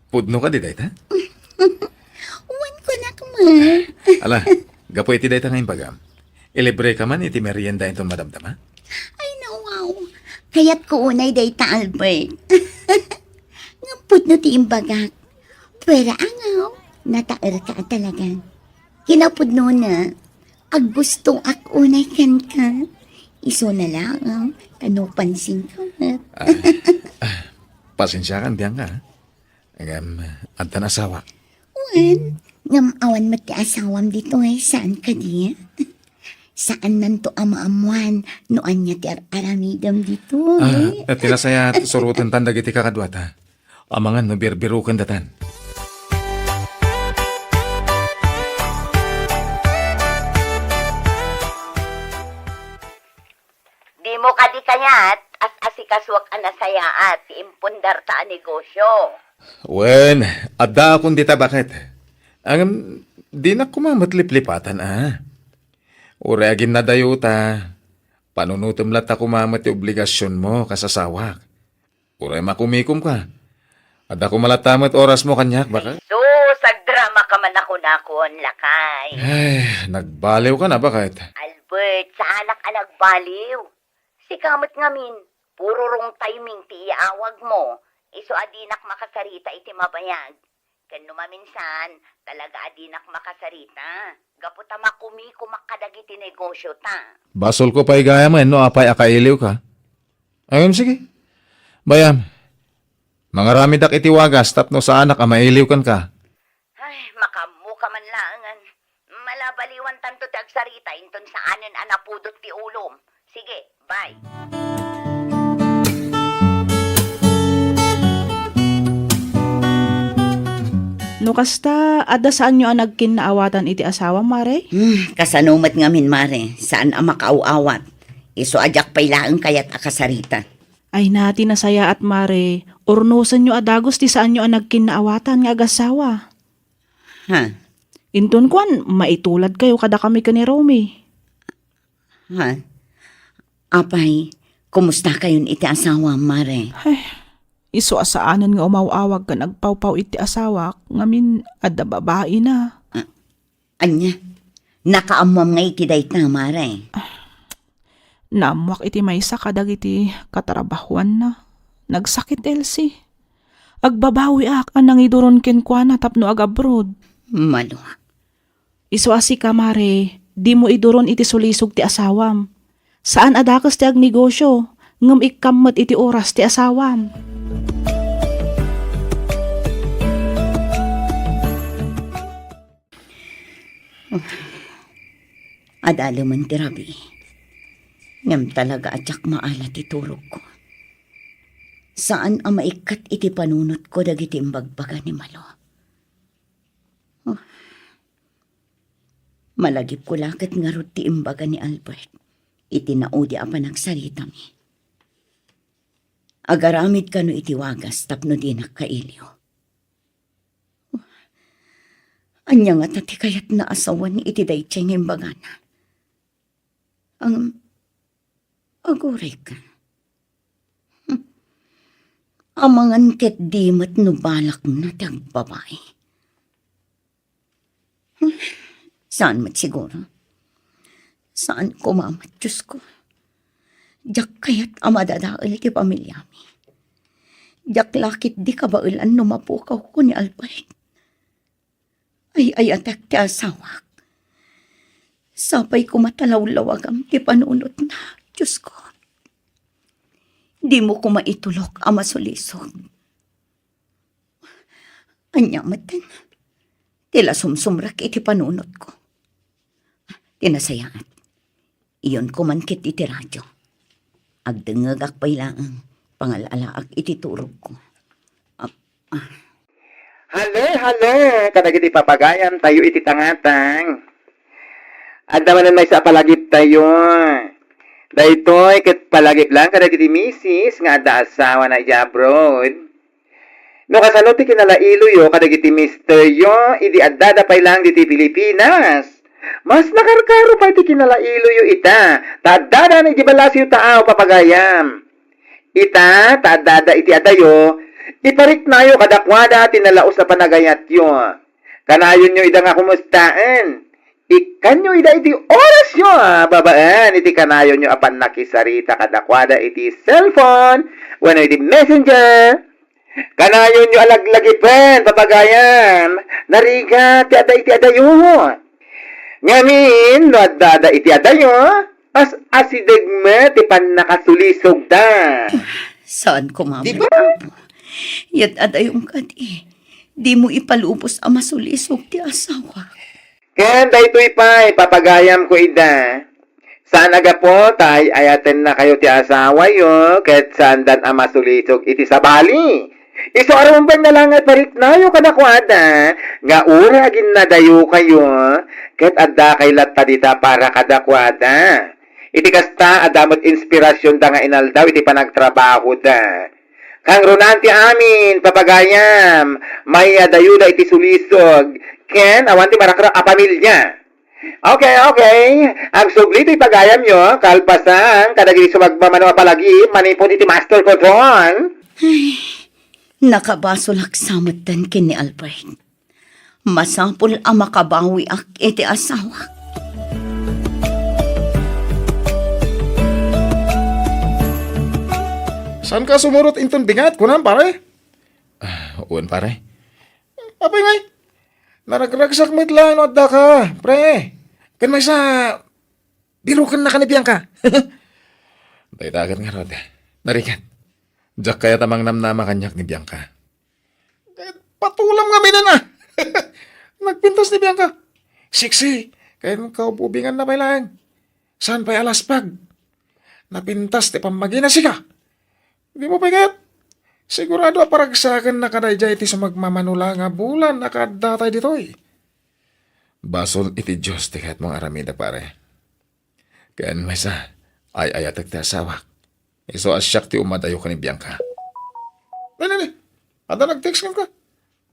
Pudno kadi dayta? Wen, kunak Ala, gapu iti dayta nga imbagam, ilibreka man iti merienda inton madamdama? Ay, no, wow. Kayatko unay dayta, Albert. Ngem pudno ti imbagak. Pero angaw, nataerka a talaga. Kinapudnona, aggustoak unay kenka. Isuna laeng, ta no pansinka met. Ah, ah, pasensiakan, Bianca, ah. Ngem, addan asawa. Wen, ngem awan met ti asawam ditoy, saan kadi? Saannanto a maammuan no ania ti ar-aramidem ditoy. Ah, ti nasayaat, surotentan dagiti kakaduata. Amangan no birbirokendatan. Dimo kadi kayat as-asikasuak a nasayaat ti impundarta a negosio? Wen, addaakon dita baket. Ngem, dinak koma met liplipatan a. Uray aginnadayota, panunotem latta koma met ti obligasionmo kas asawak. Uray makumikom ka. Adda koma latta met orasmo kaniak, baket? Jesus, agdramaka man a kunakon, lakay. Ay, nagbaliwka na, baket? Albert, saanak a nagbaliw. Sika met ngamin, puro wrong timing ti iawagmo. Isu a dinak makasarita iti mabayag. Ken no maminsan, talaga a dinak makasarita. Gapu ta makumikomak kadagiti negosiota. Basolko pay gayam no apay a kailiwka. Ngem sige. Bay-am, mangaramidak iti wagas tapno saanak a mailiw kenka. Ay, makaammoka man laengen. Malabaliwantanto ti agsarita inton saanen a napudot ti ulom. Sige, bye. No kasta, adda saanyo a nagkinnaawatan iti asawam, Mare? Hmm, kasano met ngamin, Mare? Saan a makaaw-awat. Isu a diak pay laeng kayat a kasarita. Ay na, ti nasayaat, Mare. Urnosenyo a dagus ti saanyo a nagkinnaawatan nga agasawa. Ha? Inton kuan, maituladkayo kadakami ken ni Romy. Ha? Apay, kumustakayon iti asawam, Mare? Ay, isu a saanen nga umaw-awag ken agpawpaw iti asawak, ngamin adda babaina. Ah, ania? Nakaammoam nga iti dayta, Mare? Naammoak iti maysa kadagiti katrabahuanna. Nagsakit, Elsie. Agbabawiak a nangiduron kenkuana tapno agabroad. Malua. Isu a sika, Mare, dimo iduron iti sulisog ti asawam. Saan a dakes ti agnegosio, ngem ikkam met iti oras ti asawam. Adalemen ti rabii. Ngem talaga a diak maala ti turogko. Saan a maikkat iti panunotko dagiti imbagbaga ni Malo. Oh. Malagipko la ket ngarud ti imbaga ni Albert iti naudi a panagsaritami. Agaramid kano iti wagas tapno dinak kailiw. Ania ngata ti kayatna a sawen iti daytoy nga imbagana? Ngem, agurayka. Hmm. Amangan ket di met no balakna ti agbabai. Hmm. Saan met siguro? Saan koma met, Diosko? Diak kayat a madadael ti pamiliami. Diak la ketdi kabaelan no mapukawko ni Albert. Ay-ayatek ti asawak. Sapay koma ta lawlawagam ti panunotna, Diosko. Dimo koma itulok a masulisog. Ania metten? Ti la sumsumrek iti panunotko. Ti nasayaat, iyonko man ket iti radio. Agdengngegak pay laeng, pangal-alaak iti turogko. Ah, ah. Hale, hale, kadagiti papagayantayo iti tangatang. Adda manen maysa a palagiptayo. Daytoy ket palagip laeng kadagiti misis nga adda asawana idiay abroad. No kasano ti kinalailoyo kadagiti misteryo idi addada pay laeng ditoy Pilipinas? Mas nakarkaro pay ti kinalailoyo ita, ta addada iti balaseyo taaw, papagayam. Ita, ta addada iti adayo, ipariknayo kadakuada ti nalaus a panagayatyo. Kanayonyo ida nga kumustaen. Ikkanyo ida iti orasyo a babaen iti kanayonyo a pannakisarita kadakuada iti cellphone wenno iti messenger. Kanayonyo a laglagipen, papagayam, narigat ti adda iti adayo. Ngamin, no adda adda iti adayo, as-asideg met ti pannakasulisogda. Saan koma met, Apo? Yat-, adayom kadi, dimo ipalubos a masulisog ti asawa. Ken daytoy pay, papagayam ko ida. Saan a gapu ta ay-ayatennakayo ti asawayo, ket saandan a masulisog iti sabali. Isu a rumbeng na lang nga pariknayo kadakuada, nga uray aginnadayokayo, ket addakay latta dita para kadakuada. Iti kasta, adda met inspirasionda nga inaldaw iti panagtrabahoda. Kangrunaan ti amin, papagayam, mayadayoda iti sulisog, ken awan ti marakrak a pamilya. Okay, okay. Agsubli toy pagayamyo, kalpasan, kadagiti sumagmamano a palagi, manipud iti master control. Ay, nakabasolak sa metten ken ni Albert. Masapul a makabawiak iti asawak. Saanka sumurot inton bigat, kunam, pare? Ah, wen, pare. Apay ngay? Naragragsak met laeng no addaka, pre. Ken maysa, birukennaka ni Bianca. Dayta ket ngarud, narigat. Diak kayat a mangnamnama kaniak ni Bianca. Ket patulam ngaminen a. Nagpintas ni Bianca. Sexy. Ken kaububinganna pay laeng. Saan pay a laspag? Napintas ti pammagina, sika. Dimo pay kayat? Sigurado a paragsakennaka daydiay iti sumagmamano la nga bulan a kaaddatay ditoy. Basol iti Dios ti kayatmo nga aramidek, pare. Ken maysa, ay-ayatek ti asawak. Isu a siak ti umadayo ken ni Bianca. Dali, dali. Adda nag-text kenka.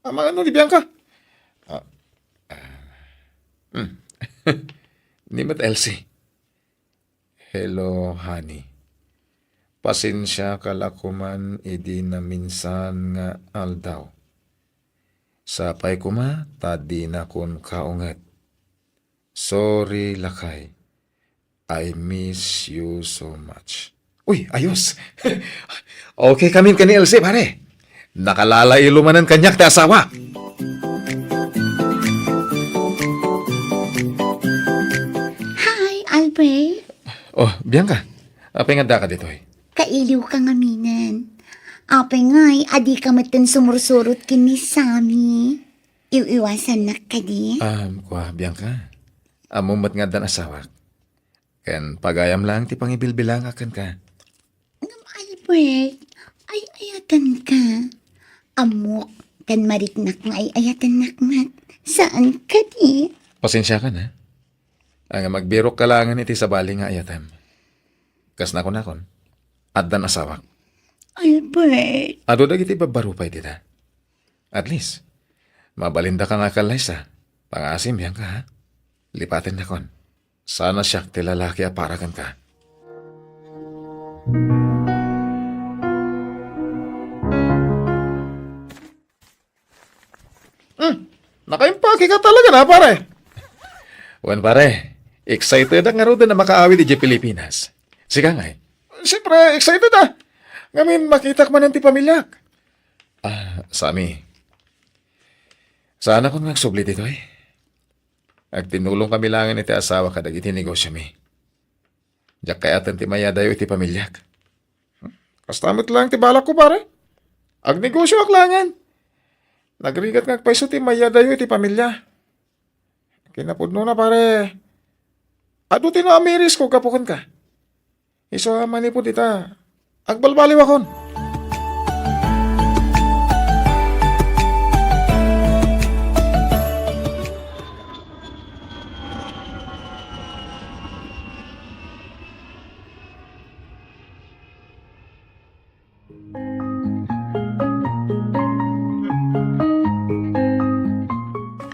Amangan no ni Bianca. Ah, ah. Hmm. Ni met Elsie. Hello, honey. Pasensiaka la koman idi naminsan nga aldaw. Sapay koma ta dinakon kaunget. Sorry, lakay. I miss you so much. Uy, ayos. Okay kami ken ni Elsie, pare. Nakalalailo manen kaniak ti asawa. Hi, Albert. Oh, Bianca. Apay nga addaka ditoy? Kailiwka ngaminen. Apay ngay, adika metten sumursurot ken ni Sammy. Iw-iwasannak kadi? Um, kua, Bianca. Ammom met nga addan asawak. Ken pagayam laeng ti pangibilbilangak kenka. Ngem Albert, ay-ayatenka. Ammok, ken mariknak nga ay-ayatennak met. Saan kadi? Pasensiakan, ha? Ngem agbirokka laengen iti sabali nga ayatem. Kas nakunakon, addan asawak. Albert. Adu dagiti babbaro pay dita. At least, mabalindaka nga agkallaysa. Pangaasim, Bianca, ha? Lipatennakon. Saan a siak ti lalaki a para kenka. Hmm, nakaimpake ka talaga na, pare. Wen, pare, excited ak ngaruden a makaawid idiay Pilipinas. Sika ngay? Siyempre, excited a. Ngamin, makitak manen ti pamiliak. Ah, Sammy. Saanakon nga agsubli ditoy? Agtinulong kami laengen iti asawa kadagiti negosiomi. Diak kayaten ti mayadayo iti pamiliak. Kasta met laeng ti balakko, pare. Agnegosioak laengen. Nagrigat nga agpayso ti mayadayo iti pamilia. Kinapudnona, pare, adu ti naamirisko gapu kenka. Isu a manipud ita, agbalbaliwakon.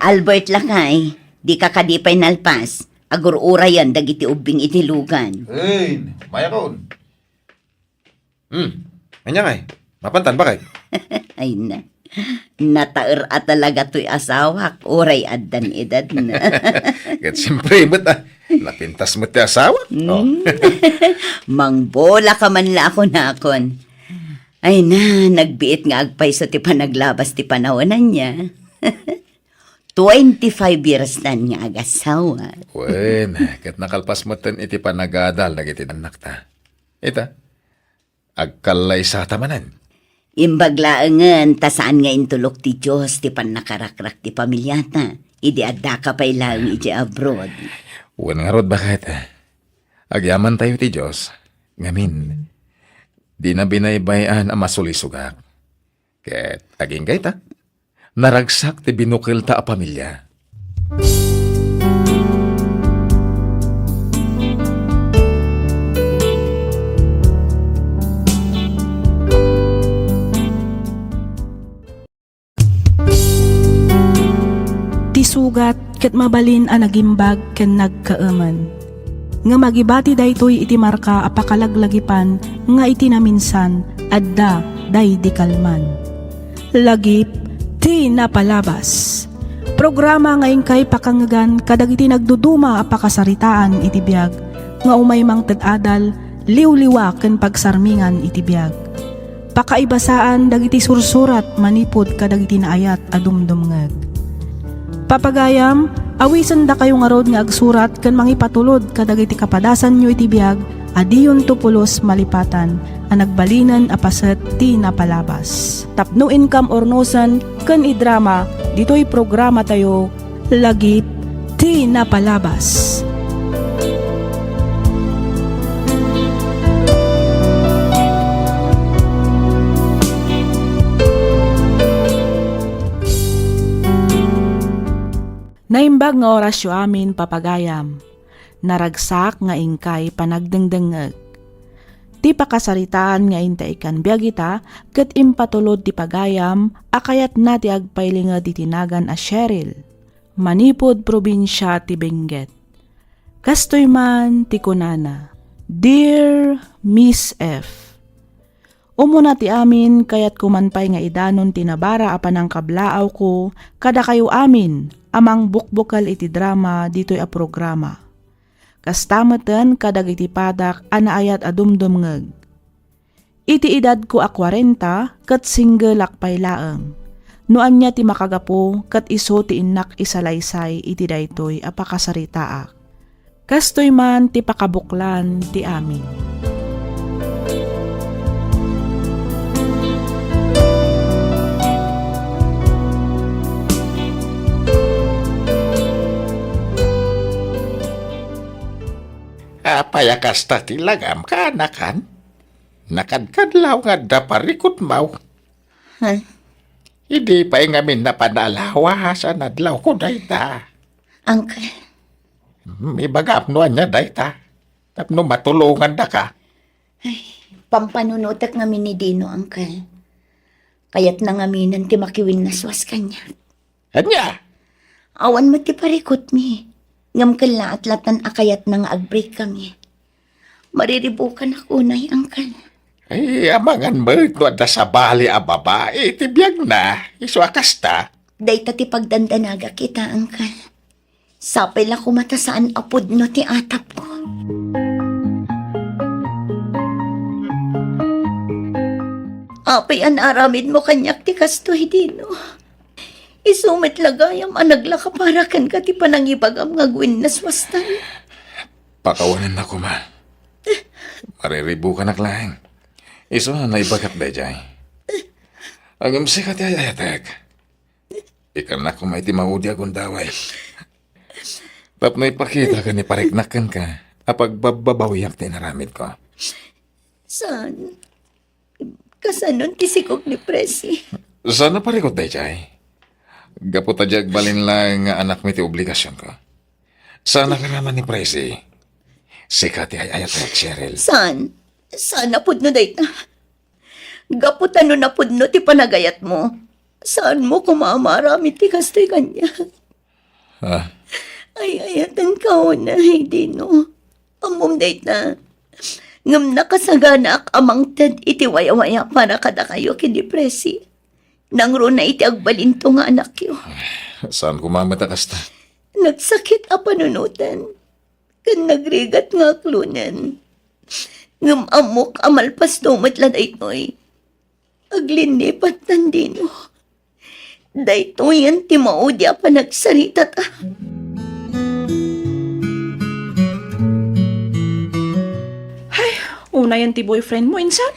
Albert, lakay, dika kadi pay nalpas. Agur-urayan dagiti ubbing iti lugan. Hey, mayakon. Hmm, ania ngay? Mapantan, bakay? Ay na. Nataer a talaga toy asawak, uray addan edadna. Ket siempre met, ah, napintas met ti asawak. Oh. Mm. Mangbola ka man la a kunakon. Ay na, nagbiit nga agpayso ti panaglabas ti panawen ania. Twenty-five years nan nga agasawa. Wen, ket nakalpas metten iti panagadal dagiti annakta. Ita, agkallaysata manen. Imbag laengen ta saan nga intulok ti Dios ti pannakarakrak ti pamilyata, idi addaka pay laeng iti abroad. Wen ngarud, baket, agyamantayo ti Dios, ngamin, dina binaybay-an a masulisogak. Ket agingga ita, naragsak ti binukelta a pamilia. Ti sugat ket mabalin a nagimbag ken nagkaemen. Ngem agibati daytoy iti marka a pakalaglagipan nga iti naminsan, adda daydi kalman. Lagip ti napalabas. Programa nga inkay pakangegan kadagiti nagduduma a pakasaritaan iti biag nga umay mangted adal, liwliwa ken pagsarmingan iti biag. Pakaibasaan dagiti sursurat manipud kadagiti naayat a dumdumngeg. Papagayam, awisendakayo ngarud nga agsurat ken mangipatulod kadagiti kapadasanyo iti biag a diyonto pulos malipatan a nagbalinen a paset ti napalabas. Tapno inkam urnosen ken idrama ditoy programatayo, Lagip ti Napalabas. Naimbag nga orasyo amin, papagayam. Naragsak nga inkay panagdengdengngeg. Ti pakasaritaan nga intay kan biag ita ket impatulod ti pagayam a kayatna ti agpailinged iti nagan a Cheryl, manipud probinsia ti Benguet. Kastoy man ti kunana, "Dear Miss F, umuna ti amin, kayatko man pay nga idanon ti nabara a panangkablaawko kadakayo amin a mangbukbukel iti drama ditoy a programa. Kasta meten kadagiti padak a naayat a dumdumngeg. Iti edadko a kuarenta ket singgelak pay laeng. No ania ti makagapu ket isu ti innak isalaysay iti daytoy a pakasaritaak." Kastoy man ti pakabuklan ti amin. Apay a kasta ti lagam, kaanakan? Nakadkadlaw nga adda parikutmaw. Ha? Idi pay ngamin napan a lawas a nadlawko dayta. Uncle. Hmm, ibagam no ania dayta. Tapno matulongandaka. Ay, pampanunotek ngamin ni Dino, Uncle. Kayatna ngaminen ti makiwinnaswas kaniak. Ania? Awan met ti parikutmi. Ngem kellaat latta a kayatna nga agbreak kami. Mariribukanak unay, Uncle. Ay, amangan met no adda sabali a babai iti biagna, isu a kasta. Dayta ti pagdandanagak ita, Uncle. Sapay la koma ta saan a pudno ti atapko. Apay a naaramidmo kaniak ti kastoy, Dino? Isu met la gayam a naglaka para kenka ti panangibagam nga agwinnaswastan. Pakawanennak koma. Mariribukanak laeng. Isu a naibagak daydiay. Ngem sika ti ay-ayatek. Ikannak koma iti maudi a gundaway. Tapno ipakita ken ipariknak kenka a pagbabbabawiak ti inaramidko. Saan? Kasanon ti sigog ni Presi? Saan a parikut daydiay? Gapu ta di agbalin laeng nga anakmi ti obligasionko. Saan a karaman ni Presi? Sika ti ay-ayatek, Cheryl. Saan? Saan a pudno dayta? Gapu ta no napudno ti panagayatmo, saanmo koma a maaramid ti kastoy kaniak. Ah. Ay-ayatenka unay, Dino. Ammom dayta. Ngem nakasaganaak a mangted iti wayawaya para kadakayo ken ni Presi. Nangruna iti agbalinto nga anakyo. Saan ko mamata kasta? Nagsakit a panunotan, ken nagrigat nga aklonen. Ngem ammok a malpasto met la daytoy. Aglinlipat tan dino. Daytoyen ti maudi a panagsaritata. Ay, unayen ti boyfriend mo, insan?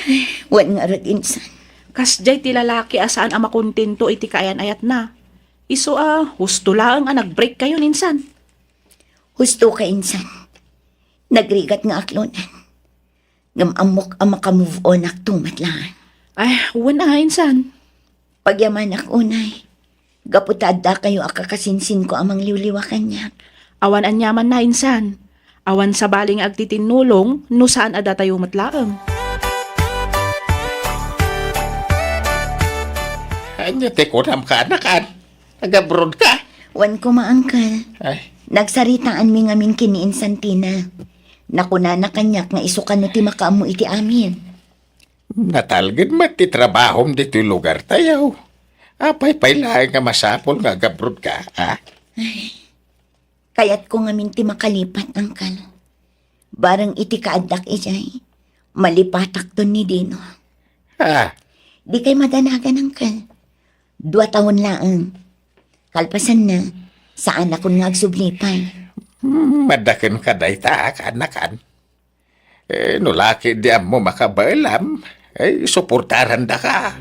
Ay, wen ngarud, insan. Kasdiay ti lalaki a saan a makontento iti kaayan-ayatna. Isu a, husto laeng a nag-break kayo, insan. Husto ka, insan. Nagrigat nga aklonen. Ngem ammok a maka-move on ak to met laeng. Ay, wen a, insan. Pagyamanak unay. Gapu ta adda kayo a kakasinsinko a mangliwliwa kaniak. Awan aniamanna, insan. Awan sabali nga agtitinnulong no saan a datayo met laeng. Ania ti kunam ka, anakan? Nag-abroad ka? Wen koma, uncle. Ay. Nagsaritaanmi ngamin ken ni Insan Tina. Nakunana kaniak nga isu kano ti makaammo iti amin. Natalged met ti trabahom ditoy lugartayo. Apay pay laeng nga masapul nga agabroad ka, a? Ay, kayatko ngamin ti makalipat, uncle. Bareng iti kaaddak idiay, malipatakton ni Dino. A? Dikay madanagan, uncle. Dua taon laeng. Kalpasanna, saanakon nga agsubli pay. Hmm, madaken ka dayta, kaanakan. Eh, no laki di ammo makabaelam, eh, suportarandaka.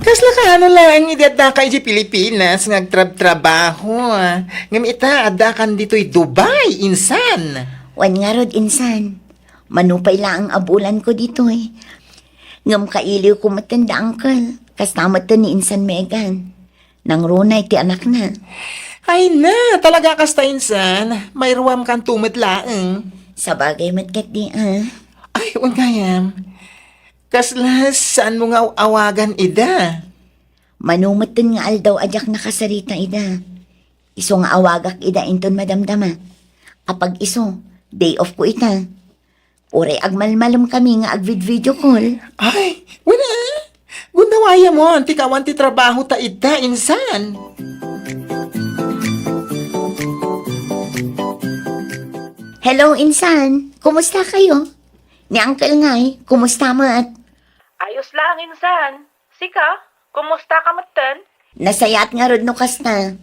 Kasla kaano laeng idi addaka iti Pilipinas nga agtrabtrabaho, ah? Ngem ita, addakan ditoy Dubai, insan. Wen ngarud, insan. Manupay laeng a bulanko ditoy. Ngem kailiwko metten da uncle. Kasta metten ni Insan Megan. Nangruna iti anakna. Ay na, talaga kasta, insan. Mairuamkanto met laeng. Sabagay met ketdi, a. Ay, wen gayam. Kasla saanmo nga aw-awagan ida? Mano metten nga aldaw a diak nakasarita ida. Isu nga awagak ida inton madamdama. Apag-isu, day off ko ita. Uray agmalmalem kami nga agvid-video call. Ay, wen a. Gundawayamon ti kawan ti trabaho ta ita, insan. Hello, insan. Kumusta kayo? Ni Uncle ngay, kumusta met? Ayos lang, insan. Sika, kumusta ka metten? Nasayaat ngarud no kasta.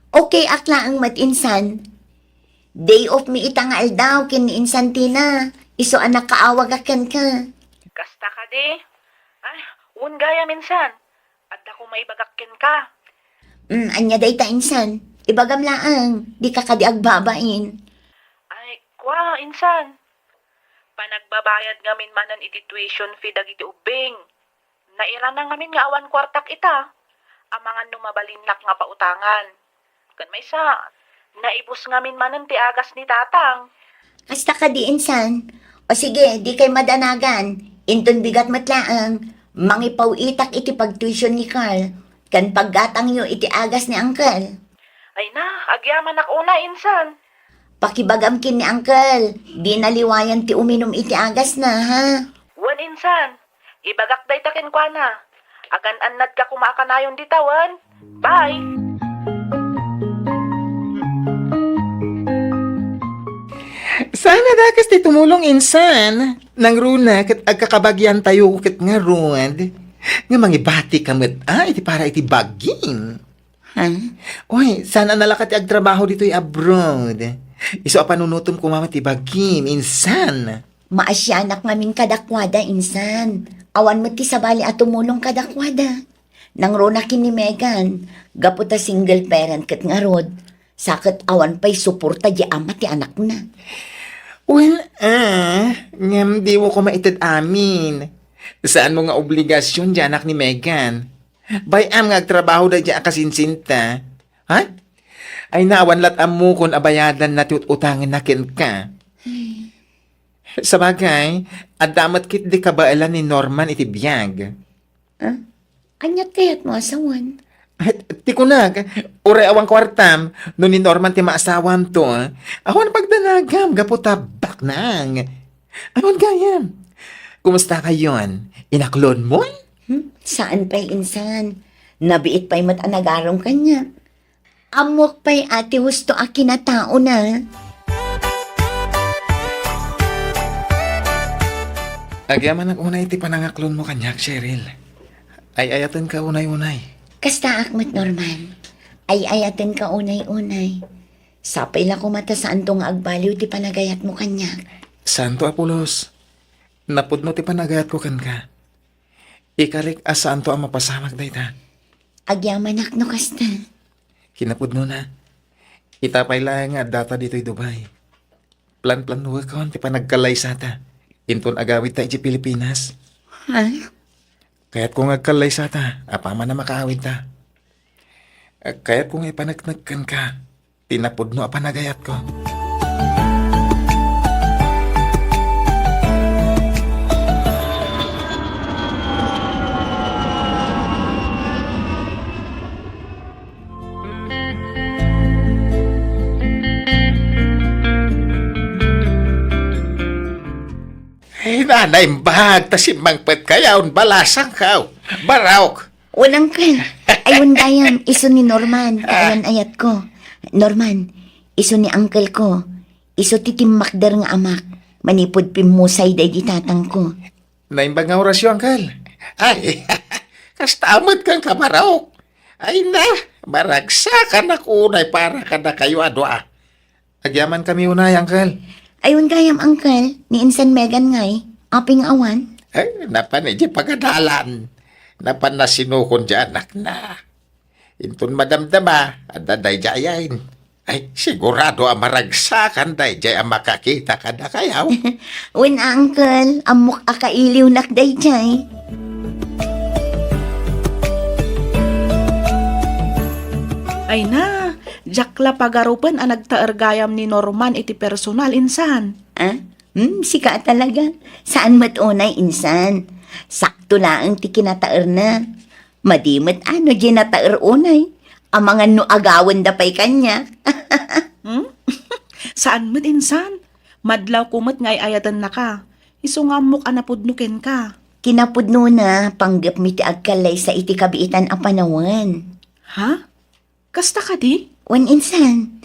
Okay ak laeng met, insan. Day off mi ita nga aldaw ken ni Insan Tina. Isu a nakaawagak kenka. Kasta kadi? Ay, wen gayam, insan. Adda ko maibagak kenka. Mm, ania dayta, insan? Ibagam laeng, dika kadi agbabain. Ay, kua, insan. Panagbabayad ngamin manen iti tuition fee dagiti ubbing. Nairana ngamin nga awan kuartak ita, amangan no mabalinnak nga pautangan. Ken maysa, naibus ngamin manen ti agas ni tatang. Kasta kadi, insan? O sige, dikay madanagan. Inton bigat met laeng, mangipaw-itak iti pagtuition ni Carl, ken paggatangyo iti agas ni Uncle. Ay na, agyamanak unay, insan. Pakibagam ken ni Uncle, dina liwayan ti uminum iti agasna, ha? Wen, insan. Ibagak dayta kenkuana. Agan-annadka koma a kanayon dita wen. Bye! Saan a dakas ti tumulong, insan. Nangruna ket agkakabagiantayo ket ngarud. Nga mangibatika met, a, iti para iti bagim. Ha? Uy, saan a nalaka ti agtrabaho ditoy abroad? Isu a panunotem koma met ti bagim, insan. Maasianak ngamin kadakuada, insan. Awan met ti sabali a tumulong kadakuada. Nangruna ken ni Megan, gapu ta single parent ket ngarud, sa ket awan pay suporta di ama ti anakna. Well, ah, ngem dimo koma ited amin. Saanmo nga obligasion di anak ni Megan. Bay-am nga agtrabaho daydiay a kasinsinta. Ha? Ay, naawan lat ammokon a bayadanna ti ut-utangenna kenka. Sabagay, adda met ketdi kabaelan ni Norman iti biag. Ah? Ania ti kayatmo a sawen? Ti kunak, uray awan kuartam, no ni Norman ti maasawanto, awan pagdanagam gapu ta baknang. Awan gayam. Kumusta kayon? Inaklonmo? Hmm? Saan pay insan? Nabiit pay met a nagarong kaniak. Ammok pay a ti husto a kinataona. Agyamanak unay ti panangaklonmo kaniak, Cheryl. Ay-ayatenka unay-unay. Kastaak met, Norman. Ay-ayatenka unay-unay. Sapay la koma ta saanto nga agbaliw ti panagayatmo kaniak. Saanto a pulos. Napudno ti panagayatko kenka. Ikarik a saanto a mapasamak dayta. Agyamanak no kasta. Kinapudnona, ita pay laeng nga addata ditoy Dubai. Planplanuekon ti panagkallaysata inton agawidta idiay Pilipinas. Ha? Kayatko nga agkallaysata apaman a makaawidta. Kayatko nga ipaneknek kenka ti napudno a panagayatko. Ay, nanaimbag ta simmangpet kayon, balasangkaw. Barok. Wen, uncle. Ay, wen gayam, isu ni Norman, ti ayan-ayatko. Norman, isu ni uncle ko. Isu ti timmakder nga amak, manipud pimmusay daydi tatangko. Naimbag nga orasyo, uncle. Ay, kasta met kenka, Barok. Ay na, maragsakanak unay para kadakayo a dua. Agyamankami unay, uncle. Ay, wen gayam, uncle, ni insan Megan ngay, apay nga awan? Eh, napan idiay pagadalan. Napan nasinukon diay anakna. Inton madamdama, adda daydiay. Ay, sigurado a maragsakan daydiay a makakita kadakayo. Wen, uncle, ammok a kailiwnak daydiay. Ay na, diak la pagarupen a nagtaer gayam ni Norman iti personal, insan. Ah? Hmm, sika a talaga. Saan met unay, insan. Sakto laeng ti kinataerna. Madi met a no diay nataer unay. Amangan no agawenda pay kaniak. Hmm? Saan met, insan. Madlawko met nga ay-ayatennaka. Isu nga ammok a napudno kenka. Kinapudnona, panggepmi ti agkallaysa iti kabiitan a panawen. Ha? Kasta kadi? Wen, insan.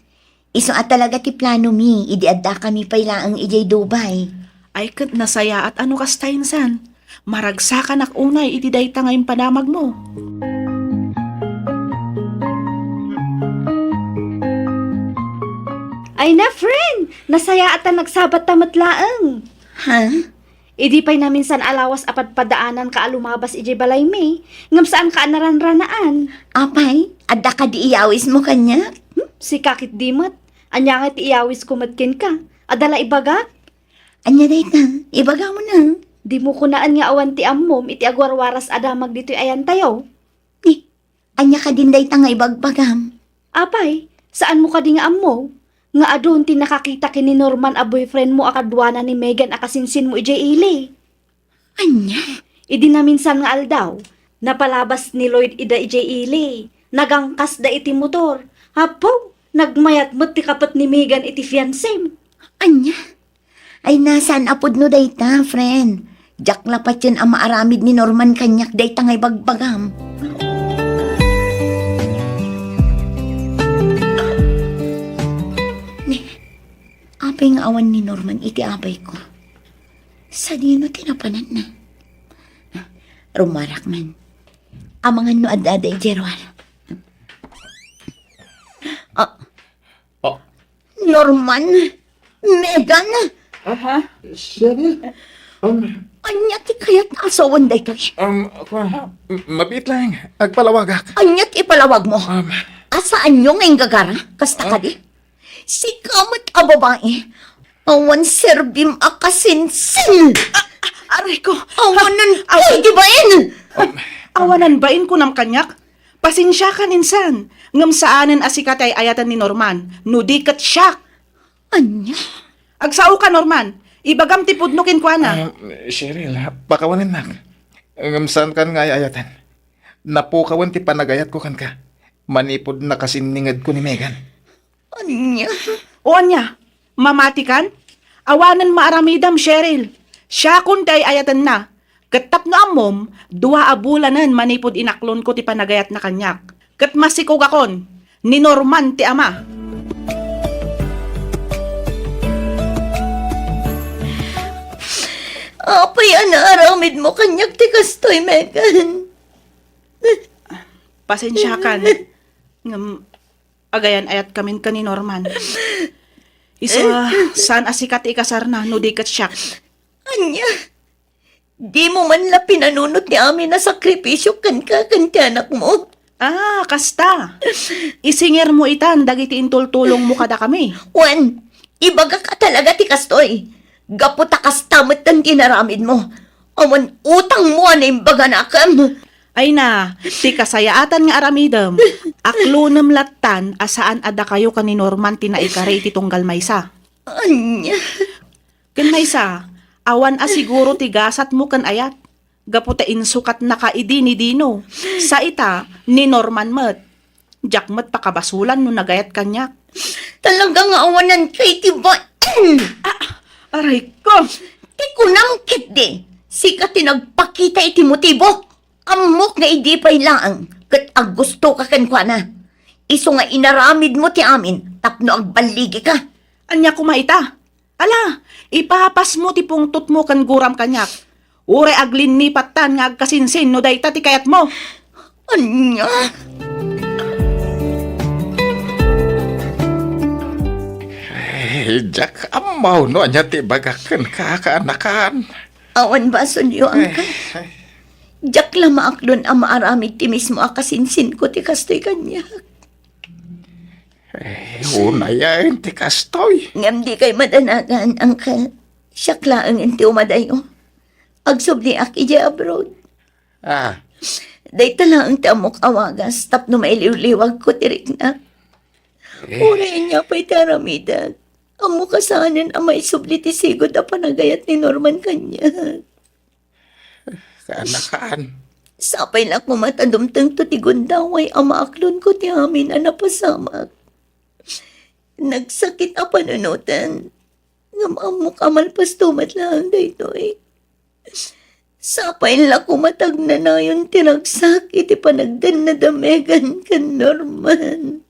Isu a talaga ti planomi idi addakami pay laeng idiay Dubai. Ay, ket nasayaat a no kasta, insan. Maragsakanak unay iti dayta nga impadamagmo. Ay na, friend! Nasayaat a nagsabatta met laeng. Ha? Idi pay naminsan a lawas a padpadaananka a lumabas idiay balaymi, ngem saanka a naranranaan. Apay, adda kadi iyawismo kaniak? Hmm? Sika ketdi met. Ania ngay ti iyawisko met kenka? Adda la ibagak? Ania dayta? Ibagam na. Dimo kunaen nga awan ti ammom iti agwarwaras a damag ditoy ayantayo? Ni, ania kadin dayta nga ibagbagam? Apay, saanmo kadi nga ammo nga adun ti nakakita ken ni Norman a boyfriendmo a kaduana ni Megan a kasinsinmo idiay ili? Ania? Idi naminsan nga aldaw, napalabas ni Lloyd ida idiay ili. Nagangkasda iti motor. Apo, nagmayat met ti kapet ni Megan iti fiancem. Ania? Ay, saan a pudno dayta, friend. Diak la patien a maaramid ni Norman kaniak dayta nga ibagbagam. Ni, apay nga awan ni Norman iti apay ko? Sadino ti napananna? Rumarak man. Amangan no adda idiay ruar. Ah, Oh. Norman, Megan, Aha, Cheryl? Um, ania ti kayat a sawen daytoy? Um, kwa, m-, mabiit lang. Agpalawagak. Ania ti ipalawagmo? Um, Asaanyo nga inggagara? Kasta Ah? kadi? Sika met a babai. Awan serbim a kasinsin. Ah, ah, aray ko. Awanan Ah, ah. pay ti bain. Um, Awanan bain kunam kaniak? Pasensiakan insan, ngem saanen a sika ti ay-ayaten ni Norman, no di ket siak. Ania? Agsaoka, Norman. Ibagam ti pudno kenkuana. Ah, Cheryl, pakawanennak. Ngem saankan nga ay-ayaten. Napukawen ti panagayatko kenka manipud nakasinningedko ni Megan. Ania? O ania? Mamatikan? Awanen maaramidam, Cheryl. Siakon ti ay-ayatenna. Ket tapno ammom, dua a bulanen manipud inaklonko ti panagayatna kaniak. Ket masikogakon, ni Norman ti ama. Apay a naaramidmo kaniak ti kastoy, Megan? Pasensiakan. Ngem, agayan-ayatkamin ken ni Norman. Isu a, saan a sika ti ikasarna no di ket siak. Ania? Dimo man la pinanunot ti amin a sakripisio kenka ken ti anakmo? Ah, kasta. Isingirmo itan dagiti intultulongmo kadakami. Wen, ibagak a talaga ti kastoy. Gapu ta kasta metten ti inaramidmo. Awan utangmo a naimbaganakem. Ay na, ti kasayaatan nga aramidem, aklonem lattan a saan a dakayo ken ni Norman ti naikari iti tunggal maysa. Ania? Ken maysa, awan a siguro ti gasatmo ken ayat. Gapu ta insukatnaka idi ni Dino. Sa ita, ni Norman met. Diak met pakabasolan no nagayat kaniak. Talaga nga awanan kay ti bain! Ah, aray ko! Ti kunam ketdi, sika ti nagpakita iti motibo. Ammok nga idi pay laeng ket aggustoka kenkuana. Isu nga inaramidmo ti amin tapno agballigika. Ania koma ita? Ala, ipapasmo ti pungtotmo ken guram kaniak. Uray aglinnipattan nga agkasinsin no dayta ti kayatmo. Ania? Eh, diak ammo no ania ti ibagak kenka, kaanakan. Awan basolyo, Uncle. Diak la maaklon a maaramid ti mismo a kasinsinko ti kastoy kaniak. Eh, unayen ti kastoy. Ngem dikay madanagan, Uncle. Siak laeng ti umadayo. Agsubliak idiay abroad. Ah. Dayta laeng ti ammok a wagas tapno mailiwliwagko ti riknak. Eh. Uray ania pay ti aramidek, ammok a saanen a maisubli ti sigud a panagayat ni Norman kaniak. Kaanakan. Sapay la koma ta dumtengto ti gundaway a maaklonko ti amin a napasamak. Nagsakit a panunoten, ngem ammok a malpasto met laeng daytoy. Sapay la koma ta agnanayon ti ragsak iti panagdennada Megan ken Norman.